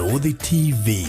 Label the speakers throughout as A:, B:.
A: Barũthi TV,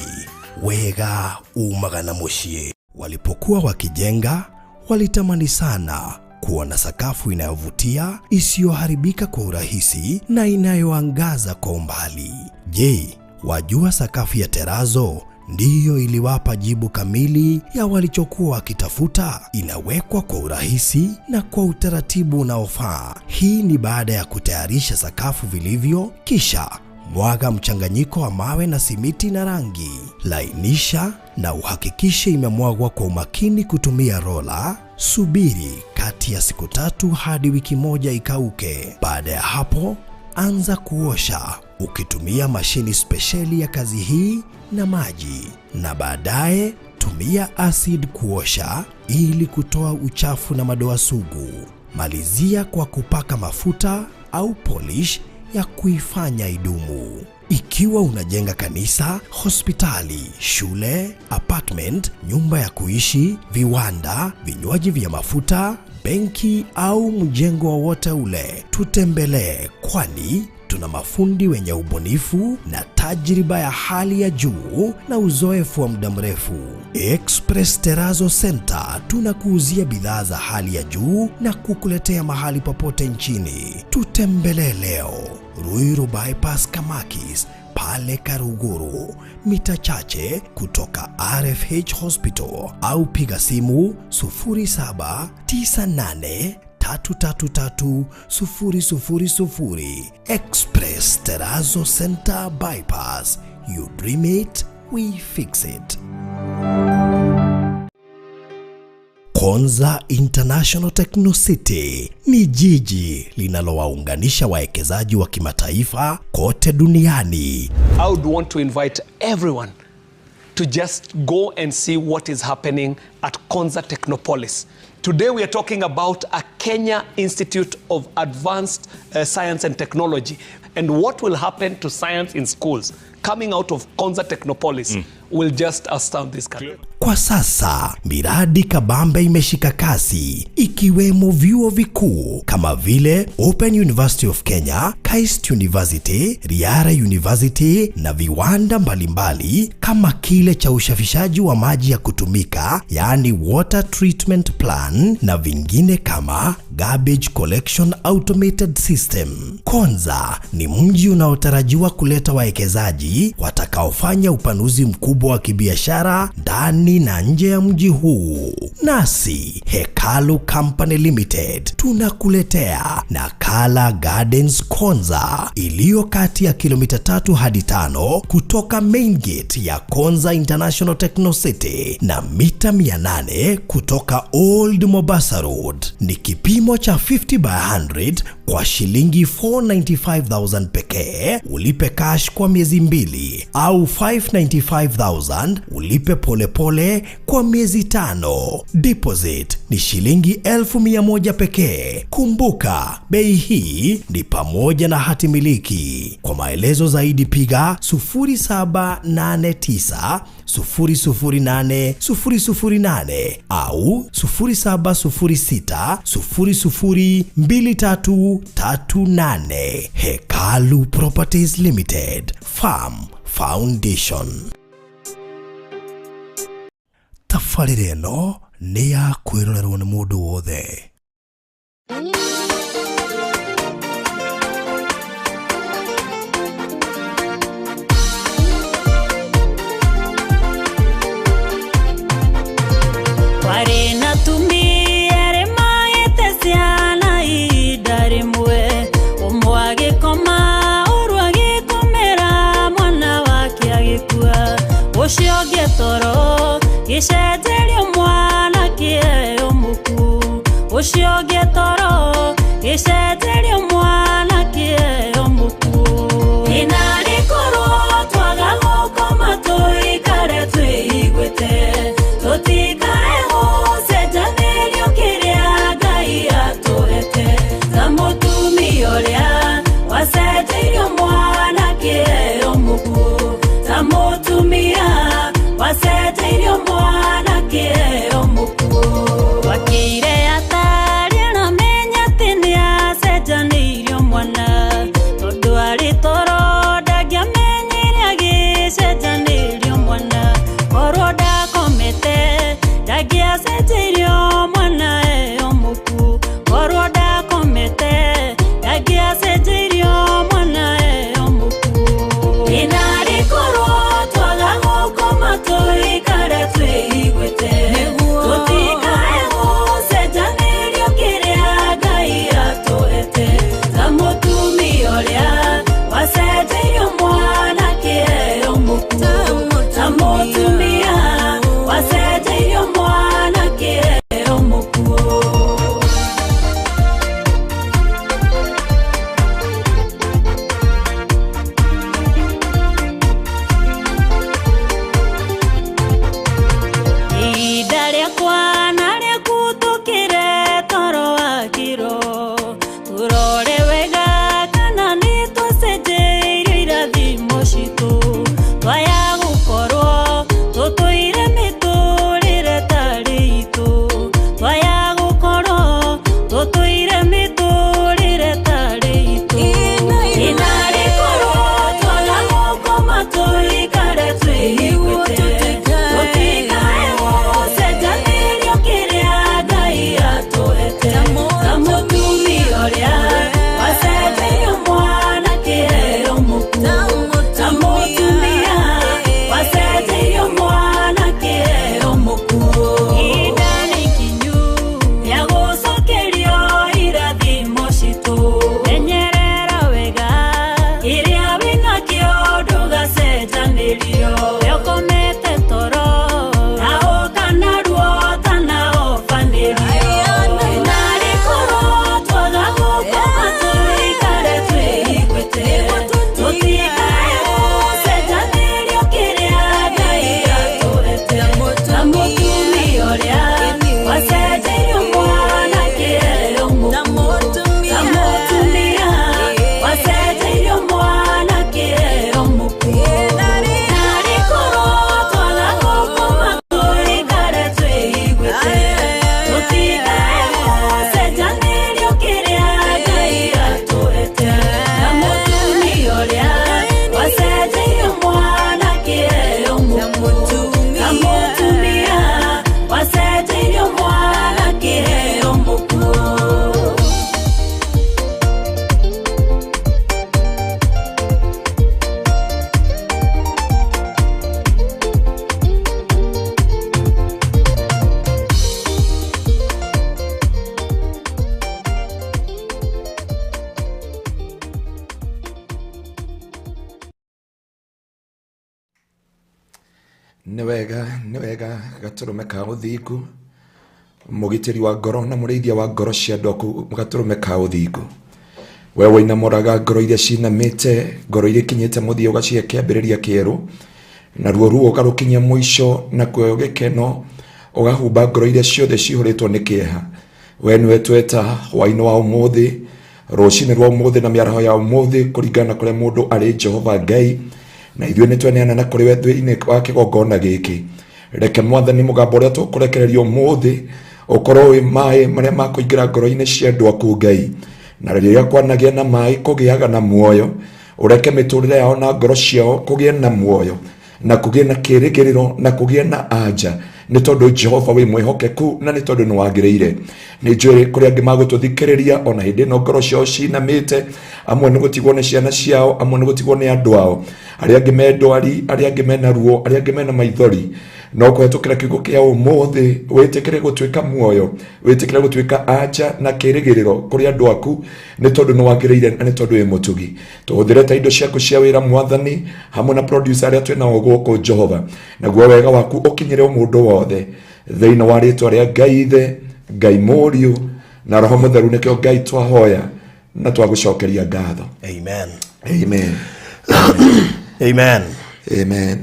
A: wega umaga na muciĩ. Walipokuwa wakijenga, walitamani sana kuwa na sakafu inayovutia, isiyoharibika kwa urahisi na inayoangaza kwa umbali. Je, wajua sakafu ya terazo ndiyo iliwapa jibu kamili ya walichokuwa wakitafuta? Inawekwa kwa urahisi na kwa utaratibu unaofaa. Hii ni baada ya kutayarisha sakafu vilivyo, kisha mwaga mchanganyiko wa mawe na simiti na rangi. Lainisha na uhakikishe imemwagwa kwa umakini kutumia rola. Subiri kati ya siku 3 hadi wiki 1 ikauke. Baada ya hapo, anza kuosha ukitumia mashini spesheli ya kazi hii na maji, na baadaye tumia acid kuosha ili kutoa uchafu na madoa sugu. Malizia kwa kupaka mafuta au polish ya kuifanya idumu. Ikiwa unajenga kanisa, hospitali, shule, apartment, nyumba ya kuishi, viwanda, vinywaji vya mafuta, benki au mjengo wowote ule, tutembelee, kwani tuna mafundi wenye ubunifu na tajriba ya hali ya juu na uzoefu wa muda mrefu. Express Terrazzo Center tunakuuzia bidhaa za hali ya juu na kukuletea mahali popote nchini. Tutembelee leo Ruiru Bypass Kamakis pale Karuguru, mita chache kutoka RFH Hospital, au piga simu 0798 333 000. Express Terrazzo Center Bypass. You dream it, we fix it. Konza International Techno City ni jiji linalowaunganisha wawekezaji wa kimataifa kote duniani.
B: I would want to invite everyone to just go and see what is happening at Konza Technopolis. Today we are talking about a Kenya Institute of Advanced Science and Technology, and what will happen to science in schools coming out of Konza Technopolis will just astound this country.
A: Kwa sasa miradi kabambe imeshika kasi, ikiwemo vyuo vikuu kama vile Open University of Kenya, KAIST University, Riara University na viwanda mbalimbali kama kile cha usafishaji wa maji ya kutumika, yaani water treatment plan, na vingine kama garbage collection automated system. Konza ni mji unaotarajiwa kuleta wawekezaji watakaofanya upanuzi mkubwa wa kibiashara ndani na nje ya mji huu. Nasi Hekalu Company Limited tunakuletea Nakala Gardens Konza iliyo kati ya kilomita 3 hadi 5 kutoka main gate ya Konza International Techno City na mita 800 kutoka Old Mombasa Road. Ni kipimo cha 50 by 100 kwa shilingi 495,000 pekee, ulipe cash kwa miezi 2, au 595,000 ulipe polepole kwa miezi 5. Deposit ni shilingi 1,100 pekee. Kumbuka, bei hii ni pamoja na hati miliki. Kwa maelezo zaidi piga 0789 008 008 au 0706 002338. Hekalu Properties Limited, Farm Foundation. Tabarĩra ĩno nĩ ya kwĩrorerwo nĩ mũndũ wothe.
C: Kwarĩ na atumia erĩ magĩte ciana ihinda rĩmwe, ũmwe agĩkoma ũrũ agĩkomera mwana wake agĩkua, ũcio ũngĩ toro gĩcenjerio mwana kĩheo mũkuũ, ũcio ũngĩ toro gĩcenjerio mwana kĩheo mũkuũ. Inarĩkorwo twaga gũkoma tũikare twĩiguĩte, tũtikae gũcenjanĩrio kĩrĩa Ngai atũhete, ta mũtumia ũrĩa wacenjeirio mwana kĩheo mũkuũ, ta mũtumia wacenjeirio mwana kĩheo mũkuũ. Wakĩire atarĩ aramenya atĩ nĩacenjeirio.
D: Nĩ wega, nĩ wega, gatũrũme ka ũthingu, mũgitĩri wa ngoro na mũrĩithia wa ngoro cia andũ aku, gatũrũme ka ũthingu. We wainamũraga ngoro iria cinamĩte, ngoro iria ikinyĩte mũthia ũgacihe kĩambĩrĩria kĩerũ, naruo ruo ũkarũkinyia mũico, nakuo gĩkeno ũgahumba ngoro iria ciothe cihũrĩtwo nĩ kĩeha. We nĩwe tweta hwaĩ-inĩ wa ũmũthĩ, rũcinĩ rwa ũmũthĩ na mĩaraho ya ũmũthĩ, kũringana na kũrĩa mũndũ arĩ. Jehova Ngai, na ithuĩ nĩ tweneana na kũrĩ we thĩinĩ wa kĩgongona gĩkĩ. Reke Mwathani mũgambo ũrĩa tũkũrekereria ũmũthĩ ũkorwo wĩ maĩ marĩa makũingĩra ngoro-inĩ cia andũ aku Ngai, na rĩrĩa kwanagĩa na maĩ kũgĩaga na muoyo. Ũreke mĩtũrĩre yao na ngoro ciao kũgĩe na muoyo na kũgĩe na kĩrĩgĩrĩro na kũgĩe na anja, nĩ tondũ Jehova wĩ mwĩhokeku na nĩ tondũ nĩ wagĩrĩire. Nĩ njũĩ kũrĩ angĩ magũtũthikĩrĩria ona hĩndĩ ĩno ngoro ciao cinamĩte, amwe nĩ gũtigwo nĩ ciana ciao, amwe nĩ gũtigwo nĩ andũ ao, arĩa angĩ me ndwari, arĩa angĩ mena ruo, arĩa angĩ mena maithori. No kũhetũkĩra kiugo kĩa ũmũthĩ wĩtĩkĩre gũtuĩka muoyo, wĩtĩkĩre gũtuĩka anja na kĩrĩgĩrĩro kũrĩ andũ aku, nĩ tondũ nĩ wagĩrĩire na nĩ tondũ wĩ mũtugi. Tũhũthĩre ta indo ciaku cia wĩra Mwathani, hamwe na producer arĩa twĩ nao gũkũ Jehova, naguo wega waku ũkinyĩre o mũndũ wothe thĩinĩ wa rĩtwa rĩa Ngai Ithe, Ngai Mũriũ na Roho Mũtheru. Nĩkĩo Ngai twahoya na twagũcokeria ngatho.
A: Amen.
D: Amen.
A: Amen.
D: Amen.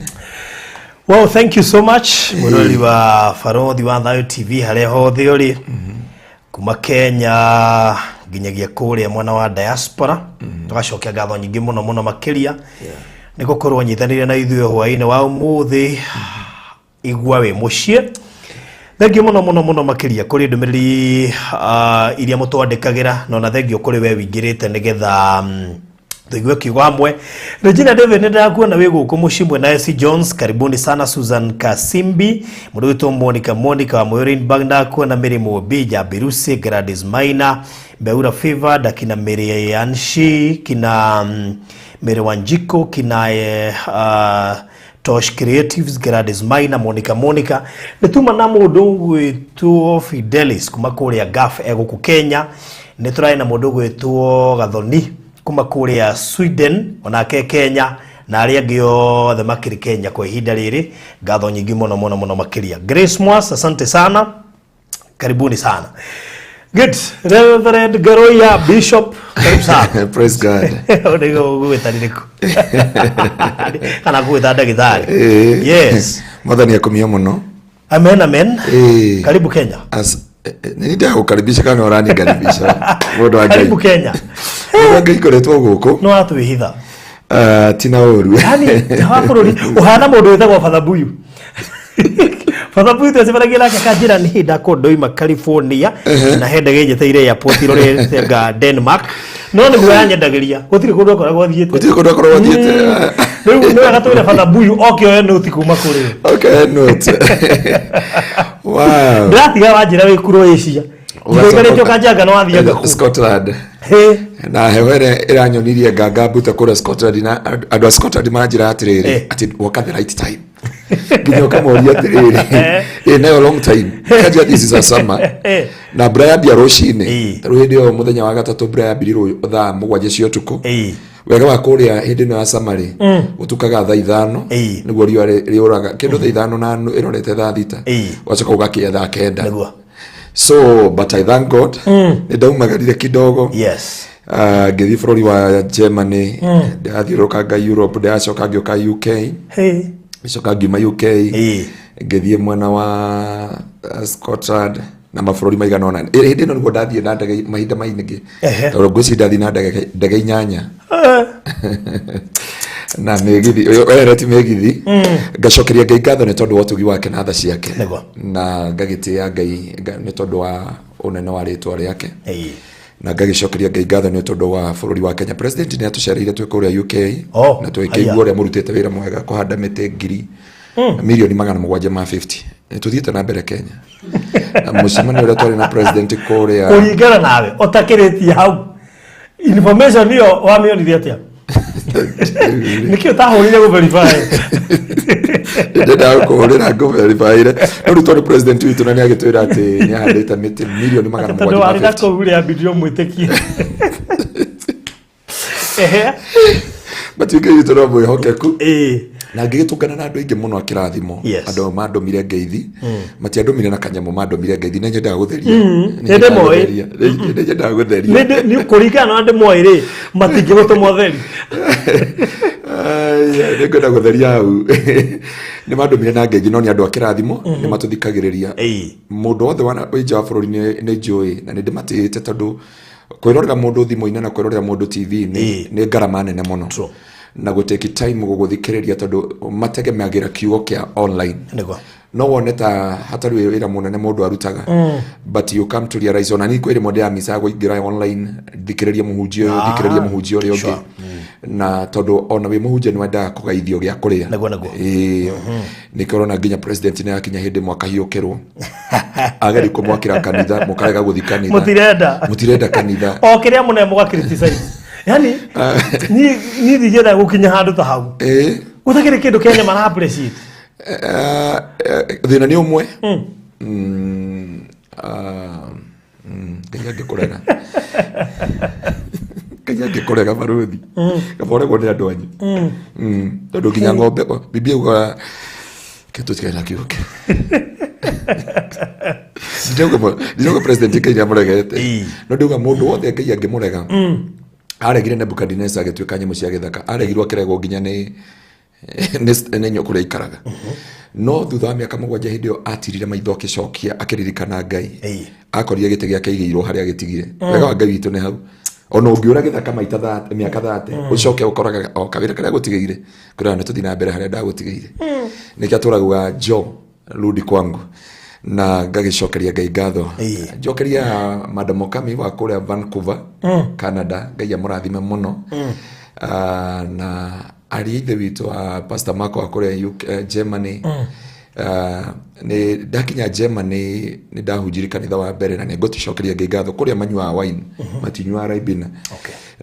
A: Well, thank you so much, mwĩroreri wa Barothi wa Thayo TV harĩa hothe ũrĩ, kuma Kenya nginyagia kũrĩa mwena wa diaspora. Tũgacokia ngatho nyingĩ mũno mũno makĩria nĩ gũkorwo nyitanĩire na ithuĩ hwaĩ-inĩ wa ũmũthĩ. Igua wĩ mũciĩ. Thengiũ mũno mũno mũno makĩria kũrĩ ndũmĩrĩri iria mũtwandĩkagĩra, na ona thengiũ kũrĩ we wingĩrĩte nĩgetha tuigue kiugo hamwe. Regina David, nĩ ndĩrakuona wĩ gũkũ mũciĩ mwena. SC Jones, karibuni sana. Susan Kasimbi, mũndũ wĩtwo Monica, Monica wa Moyo Rainbag, ndakuona. Mary Mobi, Jabirusi, Gladys Maina, Beura Fever, kina Mary Anshi, kina Mary Wanjiko, kina Tosh Creatives, Gladys Maina, Monica, Monica nĩ tuma na mũndũ gwĩtwo Fidelis kuma kũrĩa Gulf egũkũ Kenya. Nĩ tũrarĩ na mũndũ gwĩtwo Gathoni kuma kũrĩa Sweden, onake Kenya, na arĩa angĩ othe makĩrĩ Kenya kwa ihinda rĩrĩ. Ngatho nyingĩ mũno mũno mũno makĩria. Grace Mwas, asante sana, karibuni sana. Good. Reverend Garoya Bishop, karibu sana.
D: Praise God.
A: Nĩguo gũgwĩta rĩrĩkũ kana gũgwĩta ndagĩtarĩ? Yes.
D: Mwathani akumio mũno.
A: Amen, amen. Karibu Kenya.
D: Nĩ ndagũkaribisha kana ũranikaribisha, mũndũ wa Ngai?
A: Karibu Kenya.
D: Mũndũ wa Ngai, ngoretwo gũkũ.
A: No watwĩhitha.
D: Ah, tina ũru.
A: Yani nja wa bũrũri ũhana mũndũ wĩtagwo Father Buyu. Father Buyu twacemanagia nake akanjĩra nĩ hĩndĩ akorwo ndoima California na he ndege njĩtĩire airport irorete nga Denmark, no nĩguo yanyendagĩria gũtirĩ kũndũ akoragwo athiĩte.
D: Gũtirĩ kũndũ akoragwo athiĩte.
A: Rĩu nĩ wega twĩre Father Buyu oke oe nũti kuma kũrĩ we.
D: Okay, note. Wow.
A: Ndĩratiga wanjĩra wĩ Croatia. Ũikarĩte ũkanjanga no wathianga kũ?
D: Scotland.
A: Hĩ.
D: Na heho ĩrĩa ĩranyonirie nganga mbuta kũrĩa Scotland, na andũ a Scotland manjĩra atĩrĩrĩ atĩ woka the right time, nginya ũkamoria atĩrĩrĩ, ĩ nayo long time kanjia, this is a summer. Na mbura yambia rũcinĩ. Tarĩu hĩndĩ ĩyo mũthenya wa gatatũ mbura yambirie thaa 7 cia ũtukũ. Wega wa kũrĩa hĩndĩ ĩno ya summer rĩ, gũtukaga thaa 5. Nĩguo riũa rĩũraga kĩndũ thaa 5 na ĩrorete thaa 6. Ũgacoka ũgakĩa thaa 9. So but I thank God nĩ ndaumagarire kidogo. Ngĩthiĩ bũrũri wa Germany, ndĩrathiũrũrũkanga Europe, ndĩracoka ngĩũka UK. Ngĩcoka ngiuma UK, ngĩthiĩ mwena wa Scotland na mabũrũri maigana ũna. Hĩndĩ ĩno nĩguo ndathiĩ na ndege mahinda maingĩ, tondũ ngwĩciria ndathiĩ na ndege 8 na mĩgithi wereti mĩgithi. Ngacokeria Ngai ngatho nĩ tondũ wa ũtugi wake na tha ciake. Na ngagĩtĩĩa Ngai nĩ tondũ wa ũnene wa rĩtwa rĩake. Na ngagĩcokeria Ngai ngatho nĩ tondũ wa bũrũri wa Kenya. President nĩ atũcereire twĩ kũrĩa UK.
A: Oh,
D: na twĩkĩigua
A: haya.
D: ũrĩa mũrutĩte wĩra mwega kũhanda mĩtĩ ngiri milioni 750. Nĩ tũthiĩte na mbere Kenya na mũcemanio ũrĩa twarĩ na president kũrĩa.
A: Kũringana nawe ũtakĩrĩtie hau information ĩyo wamĩonire atĩa? Nĩkĩ ũtahũrire gũ verify?
D: Ndĩrendaga kũhũrĩra ngũverifyire, no rĩu tondũ president witũ na nĩ agĩtwĩra atĩ nĩ ahandĩte mĩtĩ milioni magana
A: tondũ
D: mũgwanja ma
A: warĩ na
D: 50.
A: kũu rĩ ambindire ũmwĩtĩkie. Ehe.
D: Matuĩke witũ no mwĩhokeku. Na ngĩgĩtũngana na andũ aingĩ mũno akĩrathimo.
A: Yes.
D: Andũ mandũmire ngeithi, matiandũmire na kanyamũ, mandũmire ngeithi. Nĩ nyendaga gũtheria. Nĩ
B: Nĩ ndĩmoĩ.
D: Nĩ nyendaga gũtheria.
B: Nĩ kũringana na ndĩmoĩ rĩ, matingĩgũtũma ũtheri.
D: Ai, nĩ ngwenda gũtheria hau. Nĩ mandũmire na ngeithi, no nĩ andũ a kĩrathimo, nĩ matũthikagĩrĩria. Mũndũ wothe wĩ nja wa bũrũri nĩ njũĩ na nĩ ndĩmatĩĩte, tondũ kwĩrorera mũndũ thimũ-inĩ na kwĩrorera mũndũ TV-inĩ nĩ ngarama nene mũno. Na gũtake time gũgũthikĩrĩria, tondũ mategemagĩra kiugo kĩa online. No wone ta hatarĩ wĩra mũnene mũndũ arutaga, but you come to realize ona niĩ kwĩ rĩmwe ndĩramicaga kũingĩra online thikĩrĩrie mũhunjia ũyũ, thikĩrĩrie mũhunjia ũrĩa ũngĩ, na tondũ ona wĩ mũhunjia nĩ wendaga kũgaithio gĩa kũrĩa.
A: Nĩguo, nĩguo.
D: Ĩĩ, nĩkĩo ũrona nginya president nĩ akinya hĩndĩ mwakahiũkĩrwo ageri kũmwakĩra kanitha, mũkarega gũthi kanitha.
B: Mũtirenda.
D: Mũtirenda kanitha.
B: O kĩrĩa mũne mũga criticize, yani niĩ ndingĩenda gũkinya handũ ta hau gũtakĩrĩ kĩndũ Kenya mara appreciate.
D: Thĩna nĩ ũmwe. Ngai angĩkũrega, Ngai angĩkũrega, barũthi, kaba ũregwo nĩ andũ anyu. Tondũ nginya ng'ombe, Biblia ugaga kĩtũ na kiugo kĩu. Ndinauga president Ngai nĩamũregete, no ndiuga mũndũ wothe Ngai angĩmũrega. Aregire Nebukadineza agĩtuĩka nyamũ cia gĩthaka, aregirwo akĩregwo nginya nĩ kũrĩa aikaraga. No thutha wa mĩaka 7, hĩndĩ ĩyo atirire maitho, akĩcokia, akĩririkana Ngai, akorire gĩtĩ gĩake igĩirwo harĩa agĩtigire. Wega wa Ngai witũ nĩ hau, ona ũngĩũra gĩthaka maita mĩaka 30, ũcoke ũkoraga o kawĩra karĩa gũtigĩire kũrĩa nĩ tũthiĩ na mbere harĩa ndagũtigĩire. Nĩkĩo atũraguga jo rudi kwangu, na ngagĩcokeria Ngai ngatho. Njokeria Madam Okami wa kũrĩa Vancouver, Canada, Ngai amũrathime mũno. Ah, na ariũ a ithe witũ wa Pastor Marco wa kũrĩa UK, Germany. Ah, nĩ ndakinya Germany nĩ ndahunjirie kanitha wa mbere, na nĩ ngũticokeria Ngai ngatho. Kũrĩa manyuaga wine, matinyuaga Ribena.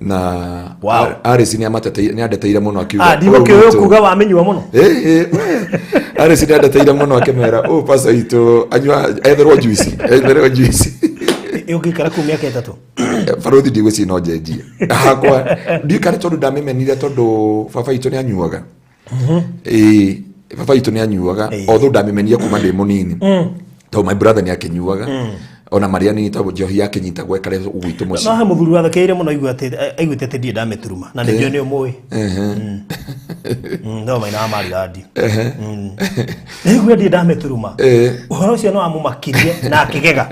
D: Na Aris nĩ andeteire mũno akiuga,
B: Ah, ndigũkĩũĩ kuga wamenyua mũno.
D: Aris nĩ andeteire mũno akĩmera ũũ pastor witũ anyua etherwo juice, etherwo juice.
B: Ũngĩikara kũu mĩaka 3?
D: Barũthi, ndigwĩciria no njenjie hakwa ndikare, tondũ ndamĩmenire, tondũ baba witũ nĩ anyuaga. Ĩĩ, baba witũ nĩ anyuaga. Although ndamĩmenire kuma ndĩ mũnini, tondũ my brother nĩ akĩnyuaga ona marĩ anini, tondũ njohi yakĩnyitagwo ĩkare gwitũ
B: No
D: mũciĩ.
B: He mũthuri wathekeire mũno aiguĩte atĩ ndirĩ ndamĩturuma, na nĩnjũĩ nĩ ũmũĩ. No maina wa marirandi aiguire ndirĩ ndamĩturuma. Ũhoro ũcio no amũmakirie na akĩgega.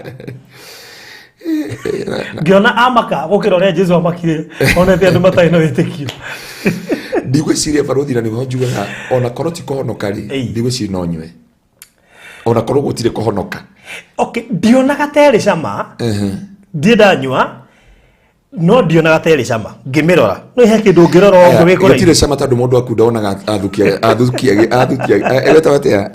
B: Ngĩona amaka gũkĩra ũrĩa Jesu amakire onete andũ matarĩ na wĩtĩkio.
D: Ndigwĩciria, barũthi, na nĩho njugaga ona korwo ti kũhonoka rĩ, ndigwĩciria no nyue ona korwo gũtirĩ kũhonoka.
B: Okay, ndionaga terĩ cama. Ndirĩ ndanyua, no ndionaga terĩ cama ngĩmĩrora. No he kĩndũ ũngĩrora
D: Aya,
B: ũngĩ wĩkũra.
D: Gĩtirĩ cama tondũ mũndũ akunda onaga athukia athukia athukia ĩretagwo atĩa?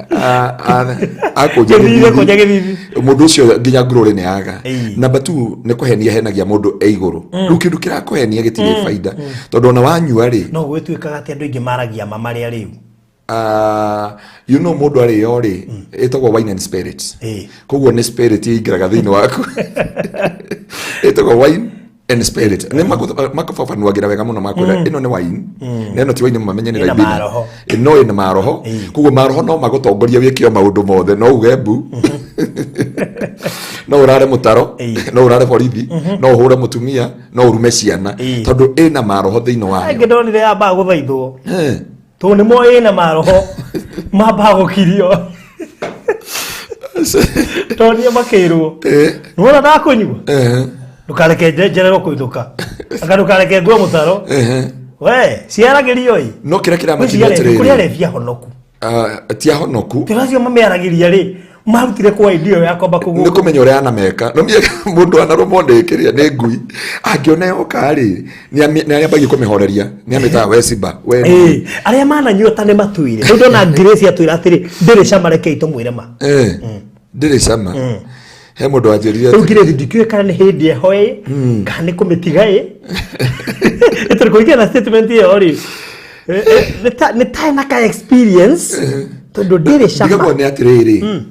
D: Akũnja
B: Gĩthithi,
D: gĩthithi.
B: kũnja gĩthithi.
D: Mũndũ ũcio nginya ngurũrĩ nĩ aga. Number two, nĩ kũhenia henagia mũndũ e igũrũ. Rĩu kĩndũ kĩrakũhenia gĩtirĩ baida, tondũ ona wanyua rĩ.
B: No gwĩtuĩkaga atĩ andũ aingĩ maragia ma marĩa rĩu.
D: Mũndũ arĩo rĩ, ĩtagwo wine and spirits. Koguo nĩ spirit ĩingĩraga thĩinĩ waku, ĩtagwo wine and spirit. Nĩ makũbabanuagĩra wega mũno, makwĩra ĩno nĩ wine na ĩno ti wine, mamenye nĩ
B: Ĩna
D: Ribena.
B: maroho.
D: No ĩna maroho. Koguo maroho no magũtongorie wĩke o maũndũ mothe, no uge mbu, no ũrare mũtaro, no ũrare borithi, no ũhũre mũtumia, no ũrume ciana, tondũ ĩna maroho thĩinĩ wayo.
B: Angĩ ndonire yambaga gũthaithwo, tondũ nĩ moĩ ĩna maroho, mambaga gũkirio, tondũ nĩo makĩrwo nĩwona ndakũnyua, ndũkareke njererwo kũinũka, anga ndũkareke ngwe mũtaro. We ciaragĩrio ĩ.
D: No kĩrĩa kĩramakinya
B: kũrĩ
D: atĩrĩrĩ,
B: arebia honoku.
D: Ah, ti ahonoku.
B: Tondũ acio mamĩaragĩria rĩ, marutire kwa idea ĩyo ya kwamba
D: Nĩ
B: kũgũ
D: kũmenya ũrĩa anameka. No mie mũndũ anarũmwo nĩ kĩrĩa nĩ ngui, angĩona yoka rĩ, nĩ ambagia kũmĩhoreria, nĩ amĩtaga we simba, we ngui.
B: Arĩa mananyua ta nĩ matuire. Rĩu ndona Grace atwĩra atĩrĩ ndĩrĩ cama, rekei tũmwĩre ma.
D: Ndĩrĩ cama. He mũndũ wanjĩrire
B: Rĩu Grace, ndikĩũĩ kana nĩ hĩndĩ ĩho ĩ, kana nĩ kũmĩtiga ĩ, tondũ kũringana na statement ĩyo rĩ, nĩ ta ena ka experience, tondũ ndĩrĩ cama.
D: Ndigagwo nĩ atĩrĩrĩ,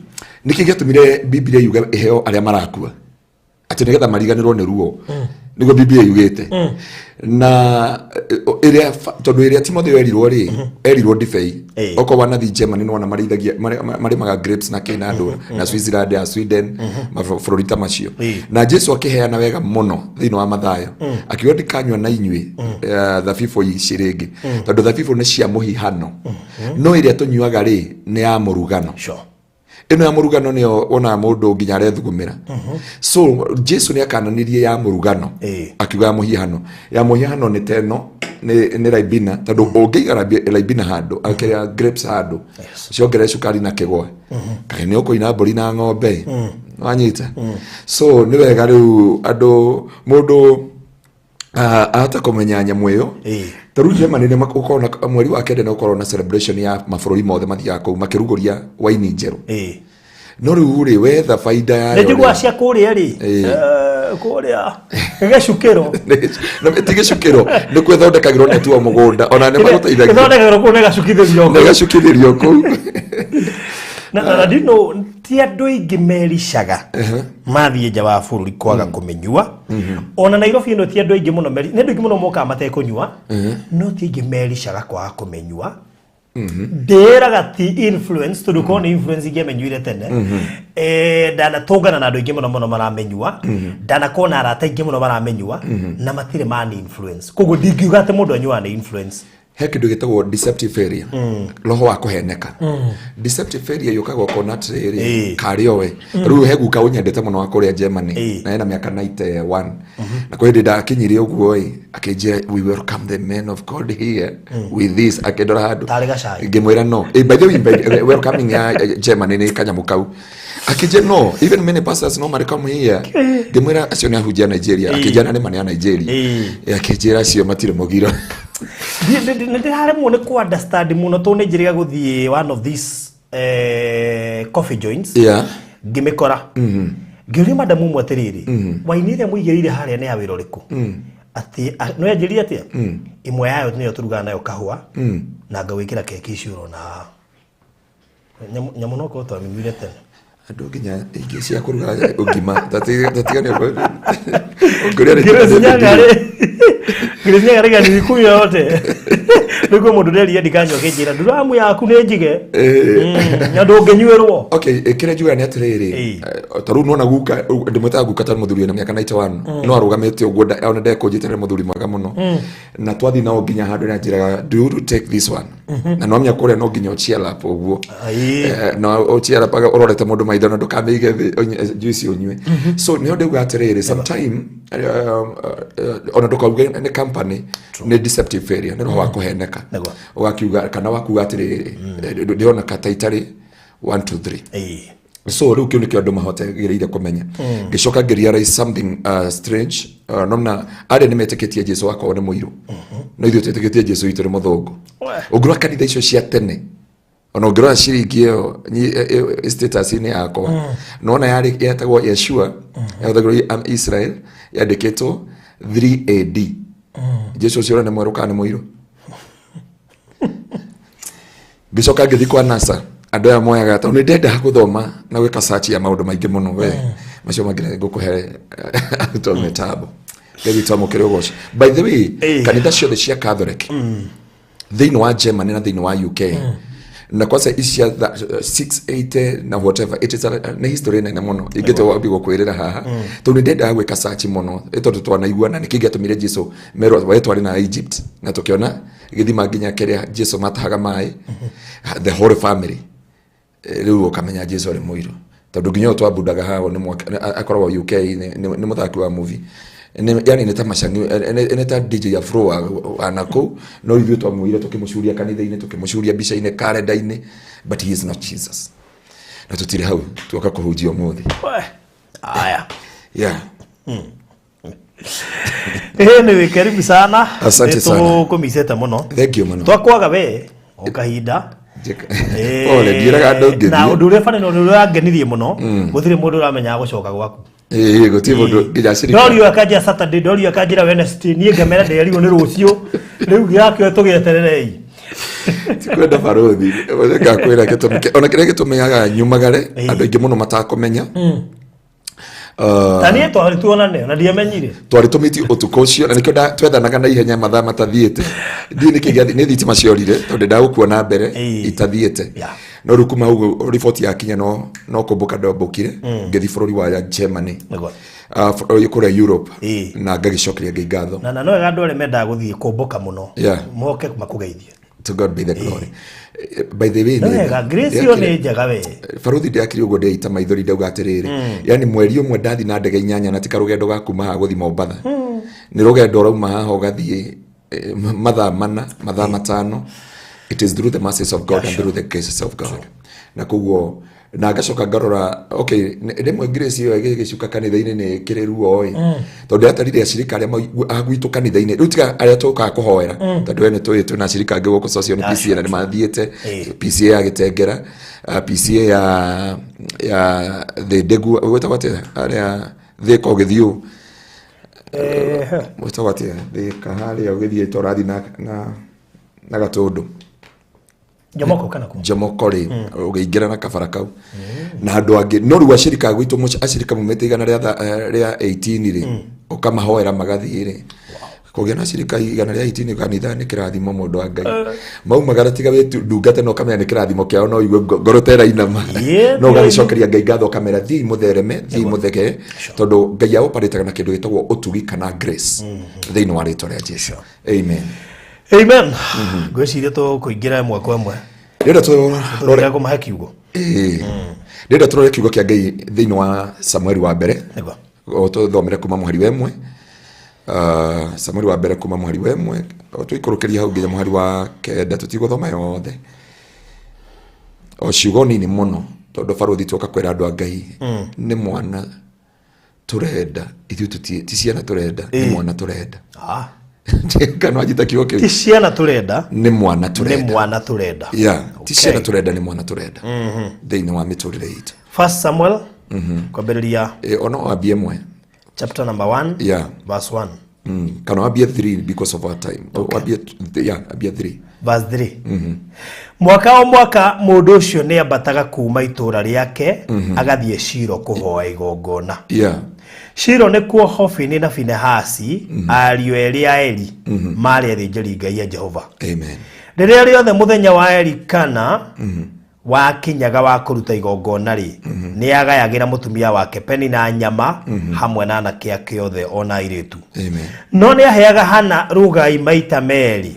D: nĩkĩ gĩatũmire Bibilia yuge ĩheo arĩa marakua atĩ nĩgetha mariganĩrwo nĩ ruo? Nĩguo Biblia yugĩte. Na ĩrĩa tondũ ĩrĩa Timotheo erirwo rĩ, erirwo ndibei. Okorwo wanathiĩ Germany nĩwona marĩithagia marĩmaga grapes na kĩ na andũ na Switzerland ya Sweden, mabũrũri ta macio. Na Jesu akĩheana wega mũno thĩinĩ wa Mathayo, akiuga ndikanyua na inyuĩ thabibũ ici rĩngĩ, tondũ thabibũ nĩ cia mũhihano, no ĩrĩa tũnyuaga rĩ nĩ ya mũrugano. Ĩno ya mũrugano nĩyo wonaga mũndũ nginya arethugumĩra. So Jesu nĩ akananirie ya mũrugano, akiuga ya mũhiano. Ya mũhiano nĩ ta ĩno nĩ raibina, tondũ ũngĩiga raibina handũ, akĩrĩa grapes handũ, ciongerere cukari na kĩgwa, kaĩ nĩ ũkũina mbũri na ng'ombe wanyita. So nĩ wega rĩu andũ mũndũ ahota kũmenya nyamũ ĩyo. Ta rĩu Germany nĩ ũkorwo na mweri wa kenda, nĩ ũkorwo na celebration ya mabũrũri mothe mathiaga kũu makĩrugũria waini njerũ. No rĩu rĩ, wetha baida yayo.
E: Nĩ njiguaga cia kũrĩa rĩ, kũrĩa gĩcukĩro.
D: Ti gĩcukĩro, nĩ kwĩthondekagĩrwo nĩ tuo mũgũnda, ona nĩ magũteithagia.
E: Ĩthondekagĩrwo kũu na ĩgacukithĩrio
D: kũu. Nĩ gacukithĩrio kũu.
E: Na ndino ti andũ aingĩ mericaga mathiĩ nja wa bũrũri kwaga kũmĩnyua. Ona Nairobi ĩno ti andũ aingĩ mũno nĩ andũ aingĩ mũno mokaga matekũnyua, no ti aingĩ mericaga kwaga kũmĩnyua. Ndĩraga ti influence, tondũ korwo nĩ influence ingĩamenyuire tene. Ndanatũngana na andũ aingĩ mũno mũno maramĩnyua, ndanakorwo na arata aingĩ mũno maramĩnyua na matirĩ mani influence, koguo ndingiuga atĩ mũndũ anyuaga nĩ influence.
D: He kĩndũ gĩtagwo deceptive failure, roho wa kũheneka. Deceptive failure yũkaga ũkona atĩrĩrĩ, karĩ owe rĩu he guka ũnyendete mũno wa kũrĩa Germany, na ena mĩaka 91, na kwĩ hĩndĩ ndakinyire ũguo ĩ, akĩnjĩra, "We welcome the men of God here with this." Akĩndora handũ.
E: Tarĩ gacai.
D: Ngĩmwĩra no. By the way, welcoming ya Germany nĩ kanyamũ kau. Akĩnjĩra, "No, even many pastors normally come here." Ngĩmwĩra acio nĩ ahunjia Nigeria. Akĩnjĩra nĩ ma nĩ a Nigeria. Akĩnjĩra acio matirĩ mũgiro.
E: Nĩ ndĩraremwo nĩ kũ understand mũno, tondũ nĩ njĩrĩga gũthiĩ one of these coffee joints, ngĩmĩkora, ngĩũria madamu ũmwe atĩrĩrĩ, waini ĩrĩa mũigĩrĩire harĩa nĩ ya wĩra ũrĩkũ? Atĩ no yanjĩrire atĩa, ĩmwe yayo nĩyo tũrugaga nayo kahũa na ngagwĩkĩra keki icio ũrona haha. Nyamũ no korwo twamĩnyuire tene.
D: Andũ nginya ingĩ cia kũruga ngima tatiga nĩ ũngĩũria nĩ.
E: Grace Nyaga rĩ, Grace Nyaga rĩ, nilikunywa yote nĩguo mũndũ nderia ndikanyua, kĩnjĩra nduramu yaku nĩ njige. Na ndũngĩnyuĩrwo.
D: Okay, kĩrĩa njugaga nĩ atĩrĩrĩ, ta rĩu nona guka ndĩmwĩtaga guka tondũ mũthuri wĩna mĩaka 91 no arũgamĩte ũguo, ona ndekũnjĩte, nĩ mũthuri mwega mũno, na twathiĩ nao nginya handũ nĩ anjĩraga, "Do you take this one?" Na no menya kũrĩa no nginya ũcheer up ũguo. Na ũcheer up ũrorete mũndũ maitho na ndũkamĩige thĩ juice ũnyue. So nĩho ndĩuga atĩrĩrĩ, sometime ona ndũkauge nĩ company, nĩ deceptive failure, nĩ roho wa kũheneka. Ũgakiuga kana wakuga atĩrĩrĩ, ndĩrona kata itarĩ 1 2 3. So rĩu kĩu nĩkĩo andũ mahotegĩrĩire kũmenya. Ngĩcoka ngĩrealize something strange. Nona arĩa nĩ metĩkĩtie Jesu wakorwo nĩ mũirũ, no ithuĩ twĩtĩkĩtie Jesu witũ nĩ mũthũngũ. Ũngĩrora kanitha icio cia tene, ona ũngĩrora ciringi ĩyo status-inĩ yakwa, nona yarĩ yetagwo Yeshua, yahũthagĩrwo Israel, yandĩkĩtwo 3 AD. Jesu ũcio ũrĩa nĩ mwerũ kana nĩ mũirũ? Ngĩcoka ngĩthiĩ kwa NASA, andũ aya moyaga, tondũ nĩ ndendaga gũthoma na gwĩka search ya maũndũ maingĩ mũno. We macio mangĩ ngũkũhe to mĩtambo. Ngai witũ amũkĩre ũgoci. By the way, kanitha ciothe cia Catholic thĩinĩ wa Germany na thĩinĩ wa UK na kwanza ici cia 680 na whatever it is nĩ history nene mũno ingĩte wambi gũkwĩrĩra haha, tondũ nĩ ndendaga gwĩka search mũno, tondũ twanaiguana nĩkĩ gĩatũmire Jesu merwo we twarĩ na Egypt, na tũkĩona gĩthima nginya kĩrĩa Jesu matahaga maĩ the whole family. Rĩu ũkamenya Jesu arĩ mũirũ, tondũ nginya ũyũ twambundaga haha nĩ akoragwo UK, nĩ mũthaki wa movie. Yani nĩ ta macani, nĩ ta DJ Afro wa nakũu, no ithuĩ twamuoire tũkĩmũcuria kanitha-inĩ, tũkĩmũcuria mbica-inĩ, karenda-inĩ, but he is not Jesus. Na tũtirĩ hau tuoka kũhunjia ũmũthĩ.
E: We, aya.
D: Yeah.
E: Anyway, karibu sana.
D: Asante sana.
E: Nĩtũkũmicĩte mũno.
D: Thank you mũno.
E: Twakwaga we o kahinda.
D: Pole, ndiĩraga andũ
E: Na
D: ngĩthiĩ.
E: ũndũ ũrĩa bani na ũndũ ũrĩa wangenirie mũno, gũtirĩ mũndũ ũramenya gũcoka gwaku.
D: Ĩĩ, gũtirĩ mũndũ nginya cirika.
E: Ndorio akanjĩra Saturday, ndorio akanjĩra Wednesday, niĩ ngamera ndĩrerirwo nĩ rũciũ. Rĩu gĩakĩo tũgĩetererei.
D: Tikwenda barothi ngakwĩra gĩtũmi ona kĩrĩa gĩtũmĩaga nyumagare andũ aingĩ mũno matakũmenya.
E: Ta niĩ twarĩ tuonane na ndiamenyire.
D: Twarĩ tũmiti ũtukũ ũcio na nĩkĩo twethanaga na ihenya mathaa matathiĩte. Ndiũĩ nĩkĩ gĩathi, nĩ thitima ciorire tondũ ndagũkuona mbere itathiĩte. No rĩu kuma hau riboti yakinya no kũmbũka ndombũkire ngĩthiĩ bũrũri wa Germany. Kũrĩa Europe na ngagĩcokeria Ngai ngatho.
E: Na no wega andũ arĩa mendaga gũthiĩ kũmbũka mũno moke makũgeithie.
D: To God be the glory. By the way,
E: no wega Grace ĩyo nĩ njega we.
D: Baruthi ndiakire ũguo ndeita maithori ndauga atĩrĩrĩ, yani mweri ũmwe ndathi na ndege 8 na ti karũgendo ga kuma haha gũthiĩ Mombatha. Nĩ rũgendo ũrauma haha ũgathiĩ mathaa 4, mathaa 5. It is through the mercies of God and through the graces of God. Na koguo na ngacoka ngarora, okay, rĩmwe Grace ĩyo ĩgĩgĩcuka kanitha-inĩ nĩ ĩkĩrĩ ruo ĩ. Tondũ yatarire acirika arĩa a gwitũ kanitha-inĩ, rĩu tiga arĩa tũkaga kũhoera, tondũ we nĩ tũĩ twĩna acirika angĩ gũkũ Sossion PCA na nĩ mathiĩte PCA ya Gĩtengera, PCA ya Thĩndĩgu, gwĩtagwo atĩa arĩa Thĩka ũgĩthiĩ ũũ? Gwĩtagwo atĩa Thĩka harĩa ũgĩthiĩ tũrathiĩ na Gatũndũ.
E: Jomoko kana kũ?
D: Jomoko rĩ, ũgĩingĩra na kabara kau. Na andũ angĩ, no rĩu acirika gwitũ mũciĩ, acirika maumĩte igana rĩa 18 rĩ, ũkamahoera magathiĩ rĩ. Kũgĩa na acirika igana rĩa 18 kanitha nĩ kĩrathimo mũndũ wa Ngai. Maumagara tiga wĩ ndungata no ũkamenya nĩ kĩrathimo kĩao, no ũigue ngoro ta ĩrainama. No ũgagĩcokeria Ngai ngatho ũkamera thiĩi mũthereme, thiĩi mũthegee, tondũ Ngai aoparĩtaga na kĩndũ gĩtagwo ũtugi kana grace thĩinĩ wa rĩtwa rĩa Jesu. Amen.
E: Amen. Ngwĩciria tũkũingĩra ĩmwe kwa ĩmwe.
D: Ndĩrenda tũrore
E: kũmahe kiugo.
D: Ndĩrenda tũrore kiugo kĩa Ngai thĩinĩ wa Samueli wa mbere. O tũthomere kuma mũhari wa 1. Samueli wa mbere kuma mũhari wa 1. O tũikũrũkĩrie hau nginya mũhari wa 9, tũtigũthoma yothe. O ciugo nini mũno tondũ baruthi twoka kwĩra andũ a Ngai nĩ mwana tũrenda, ithuĩ ti ciana tũrenda, nĩ mwana tũrenda. Kana wanjita kiugo kĩu?
E: Ti ciana tũrenda,
D: nĩ mwana tũrenda.
E: Nĩ mwana tũrenda.
D: Yeah, ti ciana tũrenda, nĩ mwana tũrenda. Thĩinĩ wa mĩtũrĩre itũ.
E: First Samuel, kwambĩrĩria.
D: Ono wambie 1.
E: Chapter number 1.
D: Yeah.
E: Verse 1.
D: Kana wambie 3 because of our time. Wambie, yeah, ambie 3.
E: Verse 3. Mwaka o mwaka mũndũ ũcio nĩ ambataga kuma itũũra rĩake agathiĩ Shilo kũhoa igongona. Shilo nĩkuo Hofini na Finehasi ariũ erĩ a Eli marĩ athĩnjĩri Ngai a Jehova.
D: Amen.
E: Rĩrĩa rĩothe mũthenya wa Elikana wakinyaga wa kũruta igongona rĩ, nĩ agayagĩra mũtumia wake Penina nyama hamwe na anake ake othe ona airĩtu. No nĩ aheaga Hana rũgai maita merĩ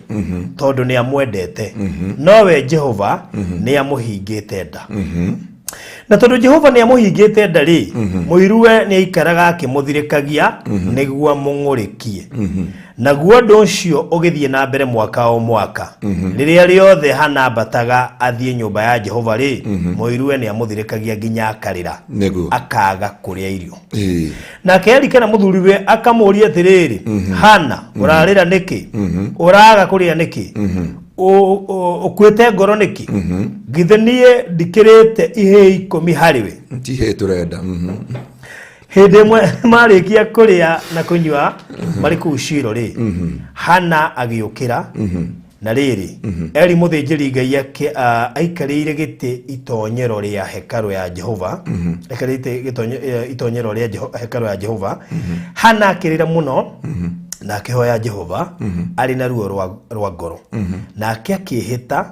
E: tondũ nĩ amwendete. Nowe Jehova nĩ amũhingĩte nda. Na tondũ Jehova nĩ amũhingĩte nda rĩ, mũiruwe nĩ aikaraga akĩmũthirĩkagia nĩguo amũng'ũrĩkie. Naguo ũndũ ũcio ũgĩthiĩ na mbere mwaka o mwaka. Rĩrĩa rĩothe Hana ambataga athiĩ nyũmba ya Jehova rĩ, mũiruwe nĩ amũthirĩkagia nginya akarĩra, akaga kũrĩa irio. Nake Elikana mũthuriwe akamũũria atĩrĩrĩ, Hana, ũrarĩra nĩkĩ? Ũraga kũrĩa nĩkĩ? Ũkuĩte ngoro nĩkĩ? Githĩ niĩ ndikĩrĩte ihĩĩ 10 harĩ we?
D: Ti ihĩĩ tũrenda.
E: Hĩndĩ ĩmwe marĩkia kũrĩa na kũnyua marĩ kũu Shilo rĩ, Hana agĩũkĩra, na rĩrĩ, Eli mũthĩnjĩri Ngai aikarĩire gĩtĩ itonyero rĩa hekarũ ya Jehova, aikarĩte itonyero rĩa hekarũ ya Jehova. Hana akĩrĩra mũno na akĩhoya Jehova arĩ na ruo rwa ngoro. Nake akĩĩhĩta